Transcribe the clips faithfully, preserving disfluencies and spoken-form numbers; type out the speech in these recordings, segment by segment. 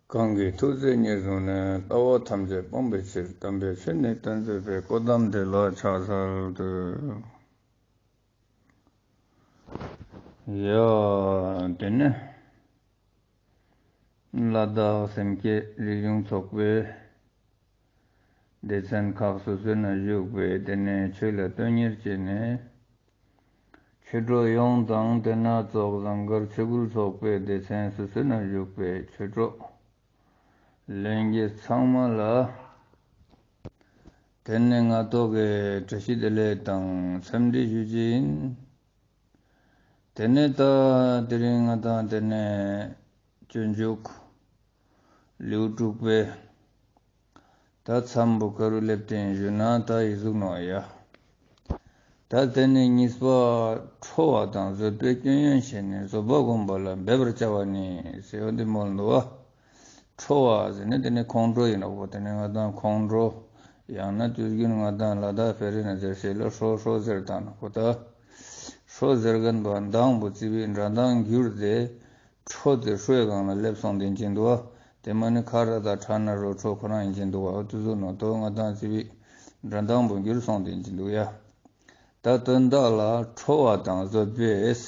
གང་གིས་ཐུགས་བརྩེ་ཉེར་བཟུང་ནས། ལྟ་བ་ཐམས་ཅད་སྤང་བའི་ཕྱིར། དམ་པའི་ཆོས་ནི་སྟོན་མཛད་པའི། སྐུ་གདམས་འདི་ལ་ཕྱག་འཚལ་ལོ། ཡ། དེ་ནས་ལ་དྭགས་སེམས་བསྐྱེད་རིག་གཞུང་ཚོགས་པའི་སྡེ་ཚན་ཁག་སོ་སོ་ན་བཞུགས་པའི་དེ་ནས་ཆོས་ལ་དོན་གཉེར་བྱས་ནས། ཆོས་གྲོགས་ཡོངས་དང་། དེ་ན་ཙོགས་ཟངས་དཀར་ཆོས་སྐུལ་ཚོགས་པའི་སྡེ་ཚན་སོ་སོ་ན་བཞུགས་པའི་ཆོས་གྲོགས་ལྷན་རྒྱས་ཚང་མ་ལ། དེ་ནས་ང་ཏོག་གི་བཀྲ་ཤིས་བདེ་ལེགས་དང་འཚམས་འདྲི་ཞུ་རྒྱུ་ཡིན། དེ་ནས་ད་དེ་རིང་ང་དང་དེ་ནས་སྤྱོད་འཇུག་ལེའུ་དྲུག་པའི་ད་མཚམས་པོ་ག་རུ་སླེབས་ཏེ་ཞུ་ན། ད་ཡི་ཟུག་ནོ་ཡ། ད་དེ་ནས་གཉིས་པ་ཁྲོ་བ་དང་བཟོད་པའི་སྐྱོན་ཡོན་ཤེས་ནས། བཟོད་པ་བསྒོམ་པ་ལ་འབད་པར་བྱ་བ་ནི་ཟེར་བ་འདི་མོལ་འདུག་བ། ཁྲོ་བ་ཟེར་ནས་དེ་ནས་ཁོང་ཁྲོ་ཡིན་ནོ་གོ། དེ་ནས་ང་དང་ཁོང་ཁྲོ། ཡང་ན་དུས་རྒྱུན་ང་དང་ལ་དྭགས་བོད་རིགས་ན་ཟེར་ཞེས་ལ་ཧྲོ་ཧྲོ་ཟེར་དང་ནོ་གོ། ད་ཧྲོ་ཟེར་མཁན་པོ་མདང་པོ་རྩིས་པའི་སྒྲ་གདངས་འགྱུར་ཏེ། ཁྲོ་དེ་ཧྲོའི་སྒང་ལ་སླེབས་སོང་དེ་འཇིན་འདུག་བ། དེ་མ་ནི་ཁ་ར་དང་ཁྲ་ན་རོ་ཁྲོ་ཁོ་རང་ཡིན་འཇིན་འདུག་བ། དུ་ཟུ་ནོ་དོ་ང་དང་རྩིས་པའི་སྒྲ་གདངས་པོ་འགྱུར་སོང་དེ་འཇིན་འདུག་ཡ། ད་དོན་དག་ལ་ཁྲོ་བ་དང་བཟོད་པས།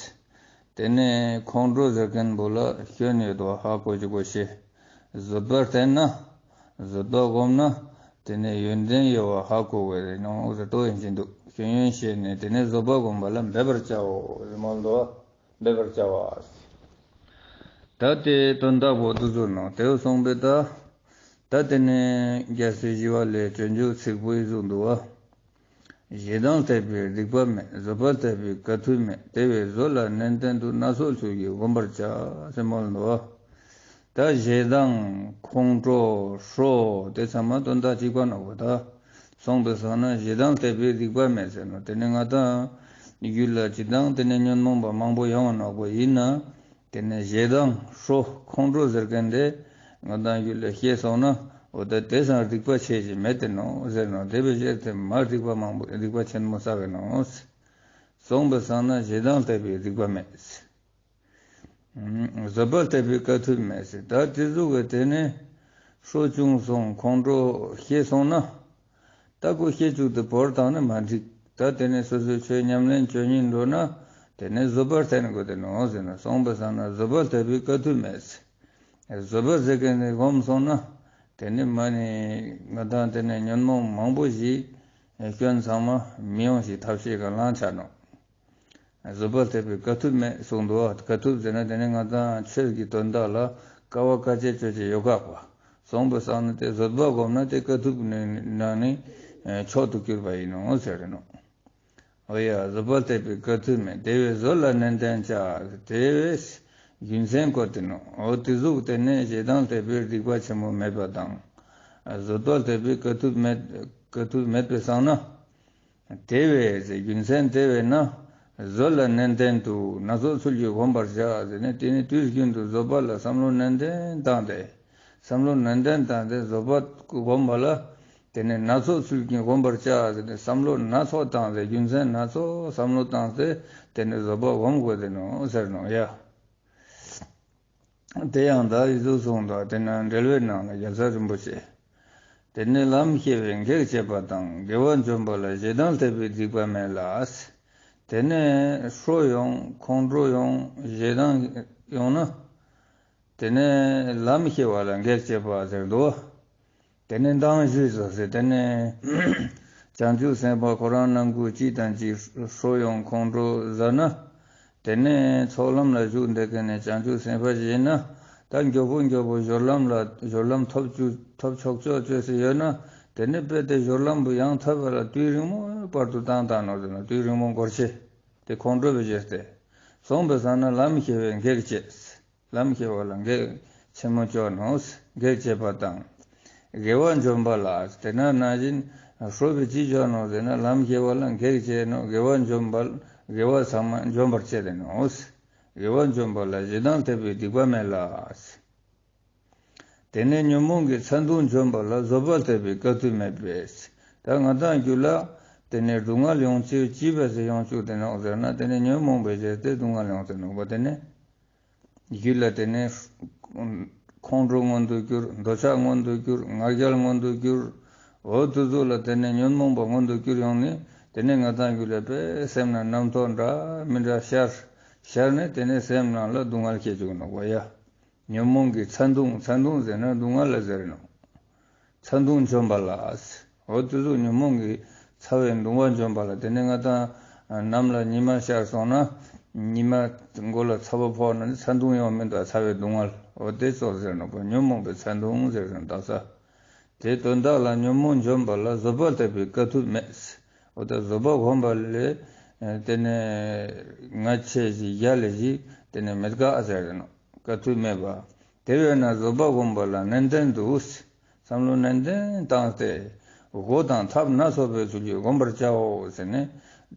དེ་ནས་ཁོང་ཁྲོ་ཟེར་མཁན་པོ་ལ་སྐྱོན་ཡོད་དོ་ཧ་གོ་ཅི་གོ་ཤེས། བཟོད་པ་བསྟེན་ན། བཟོད་པ་བསྒོམ་ན། དེ་ནས་ཡོན་ཏན་ཡོད་བ་ཧ་གོ་བས་རེད་ནོ་ཟེར་ཏོ་ཡིན་གྱིན་འདུག་སྐྱོན་ཡོན་ཤེས་ནས་དེ་ནས་བཟོད་པ་བསྒོམ་པ་ལ་འབད་པར་བྱའོ་ཟེར་མ་འདུག་འབད་པར་བྱ་བ། ད་དེ་དོན་དག་པོ་དུ་ཟུར་ནོ་དེའུ་སོང་པས་ད། ད་དེ་ནས་རྒྱལ་སྲས་ཞི་བ་ལྷའི་སྤྱོད་འཇུག་ཚིག་པོ་ཡི་ཟུག་འདུག་བ། ཞེ་སྡང་སླད་པའི་སྡིག་པ་མེད། བཟོད་པ་སླད་པའི་དཀའ་ཐུབ་མེད། དེ་བས་བཟོད་ལ་ནན་ཏན་དུ། སྣ་ཚོགས་ཚུལ་གྱིས་བསྒོམ་པར་བྱ། ཟེར་མོལ་འདུག་བ། ད་ཞེ་སྡང་ཁོང་ཁྲོ་ཧྲོ་དེ་ཚང་མ་དོན་དག་གཅིག་པ་ནོ་གོ། ད་སོང་པའི་སང་ན་ཞེ་སྡང་སླད་པའི་སྡིག་པ་མེད་ཟེར་ནོ། དེ་ནི་ང་དང་རྒྱུད་ལ་ཅི་དང་དེ་ནི་ཉོན་མོངས་པ་མང་པོ་ཡོང་བ་ནོ་གོ། ཡིན་ན། དེ་ནས་ཞེ་སྡང་ཧྲོ་ཁོང་ཁྲོ་ཟེར་མཁན་དེ་ང་དང་རྒྱུད་ལ་སྐྱེས་སོང་ན། འོ་ད་དེ་སང་སྡིག་པ་ཆེ་ཞིག་མེད་དེ་ནོ་ཟེར་ནོ། དེ་བས་གཞིར་དེ་མ་སྡིག་པ་མང་པོ་སྡིག་པ་ཆེན་མོ་བསགས་ཡིན་ནོ། སོང་པའི་སང་ན་ཞེ་སྡང་སླད་པའི་སྡིག་པ་མེད། བཟོད་པ་སླད་པའི་དཀའ་ཐུབ་མེད་ཟེར། ད་དེ་ཟུག་གི་དེ་ནས་ཧྲོ་བྱུང་སོང་ཁོང་ཁྲོ་སྐྱེས་སོང་ན། ད་ཁོ་སྐྱེ་བཅུག་ཏུ་བོར་བཏང་ན་མ་འགྲིག་ད་དེ་ནས་སོ་སོའི་ཆོས་ཉམས་ལེན་བྱེད་སྙིང་འདོད་ན། དེ་ནས་བཟོད་པ་བསྟེན་དགོས་དེ་ནོ་ཟེར་ན། སོང་པའི་སང་ན་བཟོད་པ་སླད་པའི་དཀའ་ཐུབ་མེད་ཟེར། བཟོད་པ་ཟེར་མཁན་དེ་བསྒོམས་སོང་ན། དེ་ནི་མ་ནི་ང་དང་དེ་ནས་ཉོན་མོངས་མང་པོ་ཞིག་སྐྱོན་ཚང་མ་མི་ཡོང་ཞིག་ཐབས་ཤེས་ག་ལང་ཆ་ནོ། བཟོད་པ་སླད་པའི་དཀའ་ཐུབ་མེད་གསུངས་འདུག་བ། དཀའ་ཐུབ་ཟེར་ན་དེ་ནི་ང་དང་ཆོས་ཀྱི་དོན་དག་ལ་དཀའ་བ་དཀའ་སྤྱད་སྤྱོད་ཅེས་ཡོད་ཁག་པ། སོང་པའི་སང་ན་དེ་བཟོད་པ་བསྒོམས་ན་དེ་དཀའ་ཐུབ་ནི་ནང་ནས་མཆོག་ཏུ་གྱུར་པ་ཡིན་ནོ་ཟེར་རེད་ནོ། འོ་ཡ། བཟོད་པ་སླད་པའི་དཀའ་ཐུབ་མེད། དེ་བས་བཟོད་ལ་ནན་ཏན་བྱ། དེ་བས་རྒྱུ་མཚན་བཀོད་དེ་ནོ། འོ་དེ་ཟུག་དེ་ནས་ཞེ་སྡང་སླད་པའི་སྡིག་པ་ཆེན་མོ་མེད་པ་དང་། བཟོད་པ་སླད་པའི་དཀའ་ཐུབ་མེད། དཀའ་ཐུབ་མེད་པའི་སང་ན། དེ་བས་ཟེར་རྒྱུ་མཚན་དེ་བས་ན། བཟོད་ལ་ནན་ཏན་དུ་སྣ་ཚོགས་ཚུལ་གྱིས་བསྒོམ་པར་བྱ་ཟེར་ནས། དེ་ནི་དུས་རྒྱུན་དུ་བཟོད་པ་ལ་བསམ་བློ་ནན་ཏན་བཏང་སྟེ། བསམ་བློ་ནན་ཏན་བཏང་སྟེ་བཟོད་པ་བསྒོམ་པ་ལ། དེ་ནི་སྣ་ཚོགས་ཚུལ་གྱིས་བསྒོམ་པར་བྱ་ཟེར་ནས། བསམ་བློ་སྣ་ཚོགས་བཏང་སྟེ་རྒྱུ་མཚན་སྣ་ཚོགས་བསམ་བློ་བཏང་སྟེ་དེ་ནི་བཟོད་པ་བསྒོམ་དགོས་དེ་ནོ་ཟེར་ནོ་ཡ། དེ་ཡང་ད་ཡི་ཟུག་གསུངས་འདུག་དེ་ན་འགྲེལ་པའི་ནང་ལ་རྒྱལ་ཚབ་རིན་པོ་ཆེ། དེ་ནས་ལམ་ཤེས་པས་གེགས་བྱེད་པ་དང་། དགེ་བ་འཇོམས་པ་ལ་ཞེ་སྡང་སླད་པའི་སྡིག་པ་མེད་ལ། དེ་ནས་ཧྲོ་ཡོང་ཁོང་ཁྲོ་ཡོང་ཞེ་སྡང་ཡོང་ན། དེ་ནས་ལམ་ཤེས་པ་ལ་གེགས་བྱེད་པ་ཟེར་འདུག་དེ་ནས་མདང་ཞུས་སོ་ཟེར། དེ་ནས་བྱང་ཆུབ་སེམས་དཔའ་ཁོ་རང་ནང་ཁུལ་གཅིག་དང་གཅིག་ཧྲོ་ཡོང་ཁོང་ཁྲོ་ཟ་ན། དེ་ནས་ཚོགས་ལམ་ལ་ཞུགས་འདི་ག་ནས་བྱང་ཆུབ་སེམས་དཔའ་ཞིག་ཡིན་ན། ད་མགྱོགས་པོ་མགྱོགས་པོ་སྦྱོར་ལམ་ལ་སྦྱོར་ལམ་ཐོབ་བཅུག་ཐོབ་ཆོག་ཆོག་བཅོས་སུ་ཡོད་ན། དེ་ནས་དཔེ་དེ་སྦྱོར་ལམ་པོ་ཡང་ཐོབ་པ་ལ་དུས་རིང་མོའི་བར་དུ་བཏང་བཏང་ནོ་ཟེར་ན། དུས་རིང་མོ་འགོར་ཆེ། དེ་ཁོང་ཁྲོ་བའི་རྗེས་ཏེ། སོང་པའི་སང་ན་ལམ་ཤེས་པས་གེགས་བྱེད། ལམ་ཤེས་པ་ལ་གེགས་ཆེན་མོ་བཅོ་ནོ། གེགས་བྱེད་པ་དང་། དགེ་བ་འཇོམས་པ་ལ། དེ་ན་ནང་བཞིན་ཧྲོ་བའི་ཅི་བཅོ་ནོ་ཟེར་ན། ལམ་ཤེས་པ་ལ་གེགས་བྱེད་ནོ། དགེ་བ་འཇོམས་པ། དགེ་བ་ཚང་མ་འཇོམས་པར་བྱེད་དེ་ནོ། དགེ་བ་འཇོམས་པ་ལ་ཞེ་སྡང་སླད་པའི་སྡིག་པ་མེད་ལ། དེ་ནས་ཉོན་མོངས་ཀྱི་ཚ་གདུང་འཇོམས་པ་ལ་བཟོད་པ་སླད་པའི་དཀའ་ཐུབ་མེད་པས། ད་ང་དང་རྒྱུད་ལ་དེ་ནས་སྡུག་བསྔལ་ཡོང་ཅི་ཅི་བས་སེ་ཡོང་བཅུག་དེ་ནོ་ཟེར་ན། དེ་ནས་ཉོན་མོངས་པའི་རྗེས་ཏེ་སྡུག་བསྔལ་ཡོང་དེ་ནོ་བ། དེ་ནས། རྒྱུད་ལ་དེ་ནས་ ཁོང་ཁྲོ་མངོན་དུ་གྱུར། འདོད་ཆགས་མངོན་དུ་གྱུར། ང་རྒྱལ་མངོན་དུ་གྱུར། འོ་དེ་ཚོ་ལ་དེ་ནས་ཉོན་མོངས་པ་མངོན་དུ་གྱུར་ཡོང་ནས། དེ་ནས་ང་ཏང་རྒྱུད་ལ་དཔེ་སེམས་ན་རྣམ་རྟོག་འདྲ་མི་འདྲ་ཤར། ཤར་ནས་དེ་ནས་སེམས་ནང་ལ་སྡུག་བསྔལ་སྐྱེ་བཅུག་ནོག་པ་ཡ། ཉོན་མོངས་ཀྱི་ཚ་གདུང་། ཚ་གདུང་ཟེར་ན་སྡུག་བསྔལ་ལ་ཟེར་ནོག། ཚ་གདུང་འཇོམས་པ་ལ། འོ་དེ་ཚོ་ཉོན་མོངས་ཀྱི་ཚ་བའི་གདུང་བ་འཇོམས་པ་ལ། དེ་ནས་ང་ཏང་ནམ་ལ་ཉི་མ་ཤར་སོང་ན། ཉི་མ་མགོ་ལ་ཚ་བ་ཕོག་ན་ནི་ཚ་གདུང་ཡོང་མི་འདུག། ཚ་བའི་སྡུག་བསྔལ། འོ་དེ་ཚོ་ཟེར་ནོག་པ། ཉོན་མོངས་པའི་ཚ་གདུང་ཟེར་ནོག། ད་ས་དེ་དོན་དག་ལ་ཉོན་མོངས་འཇོམས་པ་ལ་བཟོད་པ་ལྟ་བུའི་དཀའ་ཐུབ་མེད། འོ་ད་བཟོད་པ་སྒོམ་པ་ལས། དེ་ནས་ང་ཆེ་ཞིག་རྒྱལ་ལ་ཞིག་དེ་ནས་མེད་དཀའ་ཟེར་ནོག། དཀའ་ཐུབ་མེད་པ། དེ་བས་ན་བཟོད་པ་སྒོམ་པ་ལ་ནན་ཏན་དུ། བསམ་བློ་ནན་ཏན་བཏང་སྟེ། སྒོ་དང་ཐབས་སྣ་ཚོགས་པའི་ཚུལ་གྱིས་བསྒོམ་པར་བྱའོ་ཟེར་ནས།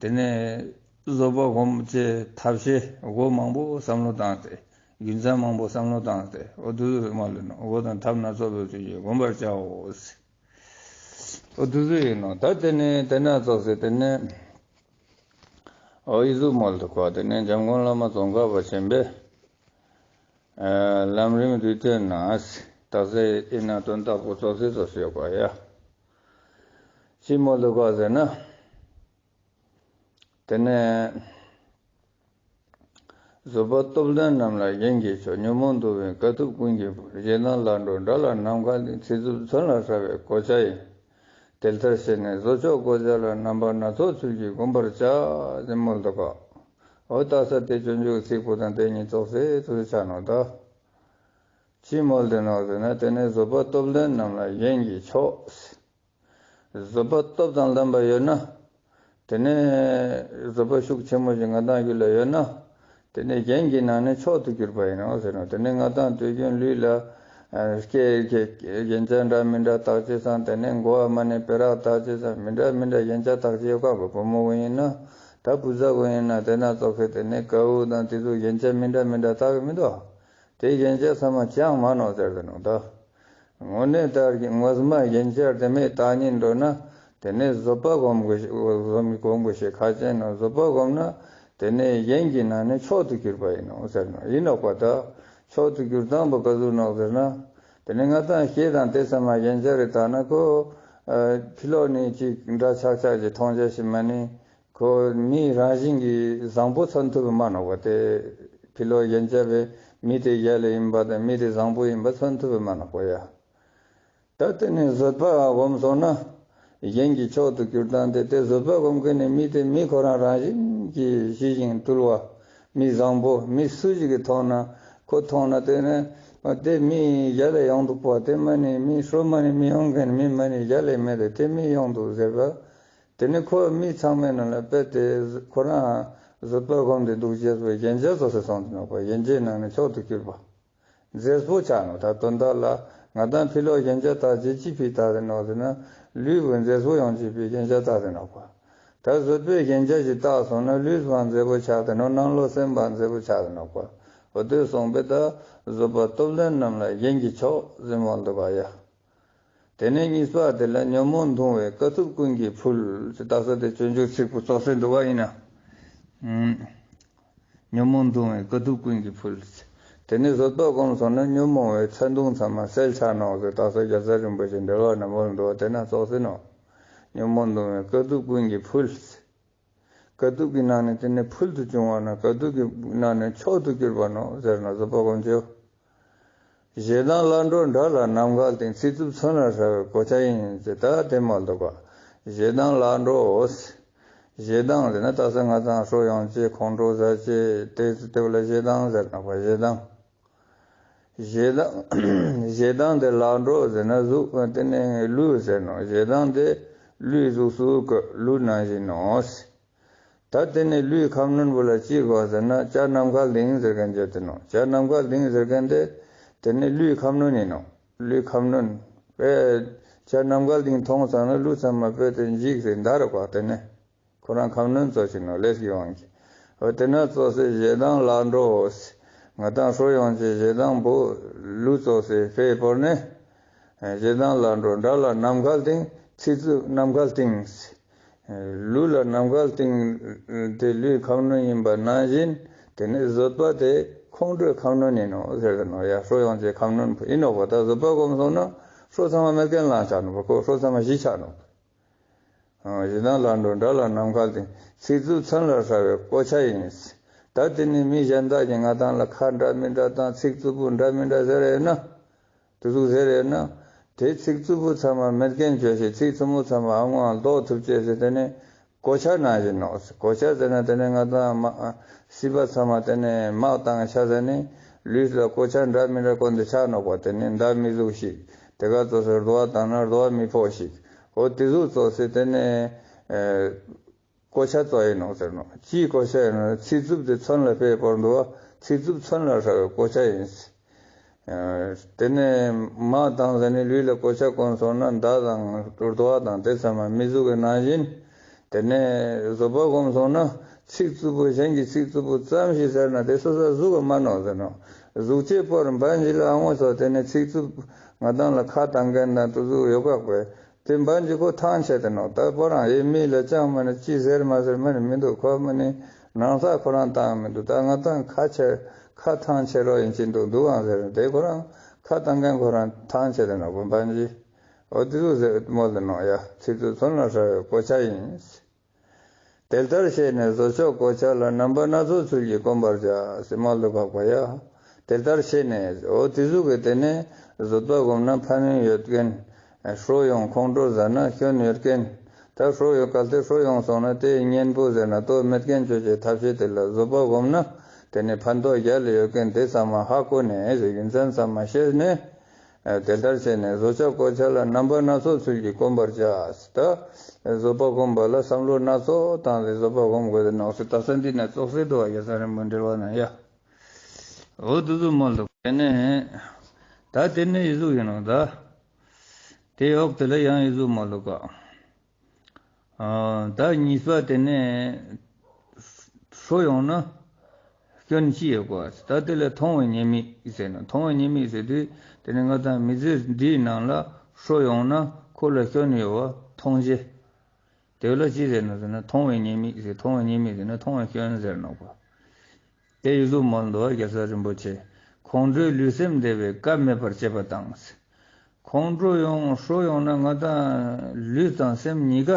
དེ་ནས་བཟོད་པ་སྒོམ་བྱེད་ཐབས་ཤེས་སྒོ་མང་པོ་བསམ་བློ་བཏང་སྟེ། རྒྱུ་མཚན་མང་པོ་བསམ་བློ་བཏང་སྟེ། འོ་དེ་ཚོ་མ་ལུས་ནོག། སྒོ་དང་ཐབས་སྣ་ཚོགས་པའི་ཚུལ་གྱིས་བསྒོམ་པར་བྱའོ་ཟེར། འོ་དེ་ཚོ་ཡིན་ནོག། ད་དེ་ནས་དེ་ན་ཙོགས་ཟེར། དེ་ནས་འོ་ཡི་ཟུག་མོལ་དུ་གོ། དེ་ནས་འཇམ་མགོན་བླ་མ་ཙོང་ཁ་པ་ཆེན་པོས། ཨ་ལམ་རིམ་རིགས་གཏེར་ན་རྟགས་གསལ་ཨེ་ན་དོན་དག་པོ་ཙོགས་ཟེར་ཙོགས་ཡོད་པ་ཡ། ཅི་མོལ་དུ་གོ་ཟེར་ན། དེ་ནས་བཟོད་པ་སྟོབས་ལྡན་རྣམས་ལ་རྒྱན་གྱི་མཆོག། ཉོན་མོངས་གདུང་བའི་དཀའ་ཐུབ་ཀུན་གྱི་ཕུལ། ཞེ་སྡང་ལས་འགྲོ་དགྲ་ལ་ནམ་མཁའ་ལྡིང་། ཚིག་རྩུབ་མཚོན་ལ་ཧྲག་པའི་གོ་ཆ་ཡིན། དེ་ལྟར་ཤེས་ནས་བཟོད་མཆོག་གོ་ཆ་ལ། རྣམ་པ་སྣ་ཚོགས་ཚུལ་གྱིས་བསྒོམ་པར་བྱ། ཟེར་མོལ་དུ་གོ། འོ་ད་ས་དེ་སྤྱོད་འཇུག་ཚིག་པོ་དང་དེ་གཉིས་ཙོགས་ཟེར་ཙོགས་ཆ་ནོག། ད་ཅི་མོལ་དུ་ནོག་ཟེར་ན། དེ་ནས་བཟོད་པ་སྟོབས་ལྡན་རྣམས་ལ་རྒྱན་གྱི་མཆོག། བཟོད་པ་སྟོབས་དང་ལྡན་པ་ཡོད་ན། དེ་ནས་བཟོད་པ་ཤུགས་ཆེན་མོ་ཞིག་ང་ཏང་རྒྱུད་ལ་ཡོད་ན། དེ་ནས་རྒྱན་གྱི་ནང་ནས་མཆོག་ཏུ་གྱུར་པ་ཡིན་ནོག་ཟེར་ནོག། དེ་ནས་ང་ཏང་དུས་རྒྱུན་ལུས་ལ་ཨ་སྐྱེ་སྐྱེ་རྒྱན་ཆ་འདྲ་མི་འདྲ་བཏགས་བྱས་སང་། དེ་ནས་མགོ་བ་མ་ནས་པེ་རག་བཏགས་བྱས་སང་། མི་འདྲ་མི་འདྲ་རྒྱན་ཆ་བཏགས་བྱས་ཡོད་ཀ། བུ་བུ་མོ་ཀུན་ཡིན་ན། ད་བུ་ཚ་ཀུན་ཡིན་ན། དེ་ན་ཙོགས་ཟེར། དེ་ནས་དཀར་པོ་དང་དེ་ཚོ་རྒྱན་ཆ་མི་འདྲ་མི་འདྲ་བཏགས་ཀྱི་མི་འདུག། དེ་རྒྱན་ཆ་ཚང་མ་ཅང་མ་ནོག་ཟེར་དུ་ནོག། ད་དངོས་གནས་ལྟར་གྱི་ངོ་མ་རྒྱན་ཆ་དེ་མེད་བཏགས་ཉིན་འགྲོ་ན། དེ་ནས་བཟོད་པ་སྒོམ་དགོས་ཤེས། བཟོད་མི་སྒོམ་དགོས་ཤེས་ཁག་ཆེ་ནོག། བཟོད་པ་སྒོམ་ན་དེ་ནས་རྒྱན་གྱི་ནང་ནས་མཆོག་ཏུ་གྱུར་པ་ཡིན་ནོག་ཟེར་ནོག། ཡིན་ནོག་པ། ད་མཆོག་ཏུ་གྱུར་སྟངས་པོ་ག་ཟུག་ནོག་ཟེར་ན། དེ་ནས་ང་ཏང་ཤེལ་དང་དེ་ཚང་མ་རྒྱན་ཆ་རེ་བཏགས་ན། ཁོ་ཨ་ཕི་ལོགས་ནས་ཅིག་འདྲ་ཆགས་ཆགས་ཀྱི་མཐོང་ཆ་ཞིག་མ་ནི། ཁོ་མི་རང་བཞིན་གྱིས་བཟང་པོ་མཚོན་ཐུབ་པ་མ་ནོག་པ། དེ་ཕི་ལོགས་རྒྱན་ཆ་བས་མི་དེ་རྒྱལ་ལ་ཡིན་པ་དང་མི་དེ་བཟང་པོ་ཡིན་པ་མཚོན་ཐུབ་པ་མ་ནོག་པ་ཡ། ད་དེ་ནས་བཟོད་པ་སྒོམ་སོང་ན། རྒྱན་གྱི་མཆོག་ཏུ་གྱུར་སྟངས་དེ། དེ་བཟོད་པ་སྒོམ་མཁན་ནི་མི་དེ་མི་ཁོ་རང་རང་བཞིན་གྱིས་ཞི་ཞིང་དུལ་བ། མི་བཟང་པོ་མི་སུ་ཞིག་གིས་མཐོང་ན། ཁོ་མཐོང་ན་དེ་ནས་དེ་མི་རྒྱལ་ལ་ཡོང་འདུག་པ། དེ་མ་ནི་མི་སྲོ་མ་ནི་མི་ཡོང་མཁན་མི་མ་ནི་རྒྱལ་ལ་མེད་དེ། དེ་མི་ཡོང་འདུག་ཟེར་བ། དེ་ནི་ཁོ་མི་ཚང་མའི་ནང་ལ་དཔེ་དེ་ཁོ་རང་བཟོད་པ་སྒོམ་སྟེ་འདུག་ཅེས་པའི་རྒྱན་ཆ་བཟོ་ཟེར་སོང་དུ་ནོག་པ། རྒྱན་ཆའི་ནང་ནས་མཆོག་ཏུ་གྱུར་པ། མཛེས་པོ་ཆགས་ནོག། ད་དོན་དག་ལ་ང་ཏང་ཕི་ལོགས་རྒྱན་ཆ་བཏགས་ཅེས་ཅི་ཕི་བཏགས་ཟེར་ནོག་ཟེར་ན། ལུས་པོ་མཛེས་པོ་ཡོང་ཅེས་པའི་རྒྱན་ཆ་བཏགས་ཟེར་ནོག་པ། ད་བཟོད་པའི་རྒྱན་ཆ་ཞིག་བཏགས་སོང་ན་ལུས་པོ་མཛེས་པོ་ཆགས་ཟེར་ནོག། ནང་ལོགས་སེམས་པ་མཛེས་པོ་ཆགས་ཟེར་ནོག་པ། འོ་དེ་སོང་པས་ད་བཟོད་པ་སྟོབས་ལྡན་རྣམས་ལ་རྒྱན་གྱི་མཆོག་ཟེར་མོལ་འདུག་པ་ཡ། དེ་ནས་གཉིས་པ་དེ་ལ་ཉོན་མོངས་གདུང་བའི་དཀའ་ཐུབ་ཀུན་གྱི་ཕུལ། ཅེས་བཏགས་ས་དེ་སྤྱོད་འཇུག་ཚིག་པོ་ཙོགས་ཟེར་འདུག་པ་ཡིན་ན། ཨུམ། ཉོན་མོངས་གདུང་བའི་དཀའ་ཐུབ་ཀུན་གྱི་ཕུལ། དེ་ནས་བཟོད་པ་སྒོམ་སོང་ན་ཉོན་མོངས་པའི་ཚ་གདུང་ཚང་མ་སེལ་ཆགས་ནོག་ཟེར་བཏགས་ས་རྒྱལ་ཚབ་རིན་པོ་ཆེ་འགྲེལ་པ་ན་མོལ་འདུག་པ། དེ་ན་ཙོགས་ཟེར་ནོག། ཉོན་མོངས་གདུང་བའི་དཀའ་ཐུབ་ཀུན་གྱི་ཕུལ། དཀའ་ཐུབ་ཀྱི་ནང་ནས་དེ་ནས་ཕུལ་དུ་བྱུང་བ་ན་དཀའ་ཐུབ་ཀྱི་ནང་ནས་མཆོག་ཏུ་གྱུར་པ་ནོག་ཟེར་ན་བཟོད་པ་སྒོམ་ཆོག། ཞེ་སྡང་ལས་འགྲོ་དགྲ་ལ་ནམ་མཁའ་ལྡིང་། ཚིག་རྩུབ་མཚོན་ལ་ཧྲག་པའི་གོ་ཆ་ཡིན། ཅེས་ད་དེ་མོལ་འདུག་པ། ཞེ་སྡང་ལས་འགྲོ། ཞེ་སྡང་ཟེར་ན་ད་ས་ང་ཏང་ཧྲོ་ཡོང་ཅེས་ཁོང་ཁྲོ་ཟ་ཅེས་དེ་དེ་བ་ལ་ཞེ་སྡང་ཟེར་ནོག་པ། ཞེ་སྡང་། ཞེ་སྡང་། ཞེ་སྡང་དེ་ལས་འགྲོ་ཟེར་ན་གཟུགས་དེ་ནས་ལུས་ཟེར་ནོག། ཞེ་སྡང་དེ་ལུས་གཟུགས་སུ་གོ། ལུས་ནང་བཞིན་ནོག། ད་དེ་ནས་ལུས་ཁམས་སྣོན་པོ་ལ་ཅི་དགོས་ཟེར་ན་བྱ་ནམ་མཁའ་ལྡིང་ཟེར་མཁན་ཅིག་དེ་ནོག། བྱ་ནམ་མཁའ་ལྡིང་ཟེར་མཁན་དེ་དེ་ནས་ལུས་ཁམས་སྣོན་ཡིན་ནོག། ལུས་ཁམས་སྣོན། དཔེ་བྱ་ནམ་མཁའ་ལྡིང་མཐོང་ཙ་ན་ལུས་ཚང་མ་དཔེ་དེ་འཇིགས་ཟེར་འདར་རོགས་པ། དེ་ནས་ཁོ་རང་ཁམས་སྣོན་ཙོགས་ཤིག་ནོག། ལས་ཀྱི་དབང་གིས། འོ་དེ་ན་ཙོགས་སེ་ཞེ་སྡང་ལས་འགྲོ། ང་ཏང་ཧྲོ་ཡོང་ཅེས་ཞེ་སྡང་པོ་ལུས་ཙོགས་སེ་དཔེ་བོར་ནས། ཞེ་སྡང་ལས་འགྲོ་དགྲ་ལ་ནམ་མཁའ་ལྡིང་། ཚིག་རྩུབ་ནམ་མཁའ་ལྡིང་། ལུས་ལ་ནམ་མཁའ་ལྡིང་། དེ་ལུས་ཁམས་སྣོན་ཡིན་པ་ནང་བཞིན། དེ་ནས་བཟོད་པ་དེ་ ཁོང་ཁྲོའི་ཁ་གནོན་ཡིན་ནོ་ཟེར་གི་ནོ་ཡ། ཧྲོ་ཡོང་ཅེས་ཁ་གནོན་ཡིན་ནོ་བ། ད་བཟོད་པ་སྒོམ་སོང་ན་ཧྲོ་ཚང་མ་མེད་མཁན་ལ་ཆགས་ནོ་བ། ཁོ་ཧྲོ་ཚང་མ་ཞི་ཆགས་ནོ། ཨ། ཞེ་སྡང་ལ་འགྲོ་དགྲ་ལ་ནམ་མཁའ་ལྡིང་། ཚིག་རྩུབ་མཚོན་ལ་ཧྲ་བའི་གོ་ཆ་ཡིན། ད་དེ་ནི་མི་གཞན་དག་གིས་ང་དང་ལ་ཁ་འདྲ་མི་འདྲ་དང་ཚིག་རྩུབ་པོ་འདྲ་མི་འདྲ་ཟེར་ཡོད་ན། དེ་ཟུག་ཟེར་ཡོད་ན། དེ་ཚིག་རྩུབ་པོ་ཚང་མ་མེད་མཁན་བྱོས་ཤིག། ཚིག་རྩུབ་མོ་ཚང་མ་ཨ་ངོ་ཨ་ལྡོག་ཐུབ་ཅེས་ཟེར། དེ་ནི་གོ་ཆ་ནང་བཞིན་ནོ། གོ་ཆ་ཟེར་ན་དེ་ནི་ང་དང་མ་སྲིད་པ་ཚང་མ་དེ་ནི་མར་བཏང་ཆ་ཟེར་ནི། ལུས་ལ་གོ་ཆ་འདྲ་མི་འདྲ་གོན་ཏེ་ཆགས་ནོ་བ། དེ་ནི་མདའ་མི་ཟུག་ཤིག། དེ་ག་ཙོགས་སེ་རྡོ་བ་བཏང་ན་རྡོ་བ་མི་ཕོག་ཤིག། འོ་དེ་ཟུག་ཙོགས་སེ་དེ་ནི་ཨེ། གོ་ཆ་ཙོགས་ཡིན་ནོ་ཟེར་ནོ། ཅིའི་གོ་ཆ་ཡིན་ནོ། ཚིག་རྩུབ་དེ་མཚོན་ལ་ཕེབས་པར་འདུག་བ། ཚིག་རྩུབ་མཚོན་ལ་ཧྲ་བའི་གོ་ཆ་ཡིན། ཨ། དེ་ནས་མར་བཏང་ཟེར་ནས་ལུས་ལ་གོ་ཆ་གོན་སོང་ན་མདའ་དང་རྡོ་བ་དང་དེ་ཚང་མ་མི་ཟུག་གི་ནང་བཞིན། དེ་ནས་བཟོད་པ་སྒོམ་སོང་ན་ཚིག་རྩུབ་པོ་གཞན་གྱི་ཚིག་རྩུབ་པོ་ཙམ་ཞིག་ཟེར་ན་དེ་སོ་སོ་ཟུག་གི་མ་ནོ་ཟེར་ནོ། ཟུག་ཅེས་པོར་འབའ་ཞིག་ལ་ཨ་ངོ་ཚོ་དེ་ནས་ཚིག་རྩུབ་ང་དང་ལ་ཁ་བཏང་མཁན་དང་དེ་ཟུག་ཡོད་ཁག་པས། དེ་འབའ་ཞིག་ཁོ་ཐང་ཆད་དེ་ནོ། ད་ཁོ་རང་ཡེ་མི་ལ་ཅང་མ་ནི་ཅི་ཟེར་མ་ཟེར་མ་ནི་མི་འདུག། ཁོ་མ་ནི་ནང་ས་ཁོ་རང་བཏང་མི་འདུག། ད་ང་དང་ཁ་ཆེ་ཁ་ཐང་ཆད་རོགས་ཡིན་གྱི་འདུག་འདུག་ཨང་ཟེར། དེ་ཁོ་རང་ཁ་བཏང་མཁན་ཁོ་རང་ཐང་ཆད་དེ་ནོ། ཁོ་འབའ་ཞིག། འོ་དེ་ཚོ་ཟེར་མོ་ལ་ནོ་ཡ། ཚིག་རྩུབ་མཚོན་ལ་ཧྲ་བའི་གོ་ཆ་ཡིན། དེ་ལྟར་ཤེས་ནས་བཟོད་ཆོག་གོ་ཆ་ལ། རྣམ་པ་སྣ་ཚོགས་ཚུལ་གྱིས་བསྒོམ་པར་བྱ། ཟེར་མ་ལུ་བབ་པ་ཡ། དེ་ལྟར་ཤེས་ནས། འོ་དེ་ཟུག་གི་དེ་ནས་བཟོད་པ་བསྒོམ་ན་ཕན་ཡོན་ཡོད་མཁན། ཧྲོ་ཡོང་ཁོང་ཁྲོ་ཟ་ན་སྐྱོན་ཡོད་མཁན། ད་ཧྲོ་ཡོང་གལ་ཏེ་ཧྲོ་ཡོང་སོང་ན་དེ་གཉེན་པོ་ཟེར་ན་ལྟོ་མེད་མཁན་བྱོས་ཀྱི་ཐབས་ཤེས་དེ་ལ་བཟོད་པ་བསྒོམ་ན་དེ་ནས་ཕན་ཐོགས་རྒྱལ་ལ་ཡོད་མཁན་དེ་ཚང་མ་ཧ་གོ་ནས་ཟེར་རྒྱུ་མཚན་ཚང་མ་ཤེས་ནས། ཨ། དེ་ལྟར་བྱས་ནས་བཟོད་ཆོག་གོ་ཆ་ལ། རྣམ་པ་སྣ་ཚོགས་ཚུལ་གྱིས་བསྒོམ་པར་བྱ། ད་བཟོད་པ་བསྒོམ་པ་ལ་བསམ་བློ་སྣ་ཚོགས་བཏང་སྟེ་བཟོད་པ་བསྒོམ་དགོས་ཏེ་ནོག་ཟེར། ད་ས་འདི་ནས་ཙོགས་སེ་འདུག་བ། རྒྱལ་སྲས་རིན་པོ་འགྲེལ་བ་ན་ཡ། འོ་དེ་ཟུག་མ་ལུག། དེ་ནས་ད་དེ་ནས་ཡི་ཟུག་ཡིན་ནོ་ད། དེ་འོག་དེ་ལ་ཡང་ཡི་ཟུག་མ་ལུག་ག། ཨ། ད་གཉིས་པ་དེ་ནས་ཧྲོ་ཡོང་ན་སྐྱོན་ཅི་ཡོད་གོ། ད་དེ་ལ་མཐོང་བའི་ཉེས་དམིགས་ཟེར་ན། མཐོང་བའི་ཉེས་དམིགས་ཟེར་དུས་དེ་ནི་ང་དང་མི་ཚེ་འདིའི་ནང་ལ་ཧྲོ་ཡོང་ན་ཁོ་ལ་སྐྱོན་ཡོད་པ་མཐོང་བྱེད། དེ་ལ་ཅི་ཟེར་ན་ཟེར་ན་མཐོང་བའི་ཉེས་དམིགས་ཟེར། མཐོང་བའི་ཉེས་དམིགས་ཟེར་ན་མཐོང་བའི་སྐྱོན་ཟེར་ནོ་གོ། དེ་ཡི་ཟུག་མོལ་འདུག་བ་རྒྱལ་སྲས་རིན་པོ་ཆེ། ཁོང་ཁྲོས་ལུས་སེམས་བདེ་བའི་སྐབས་མེད་པར་བྱེད་པ་དང་། ཁོང་ཁྲོ་ཡོང་ཧྲོ་ཡོང་ན་ང་དང་ལུས་དང་སེམས་གཉིས་ཀ་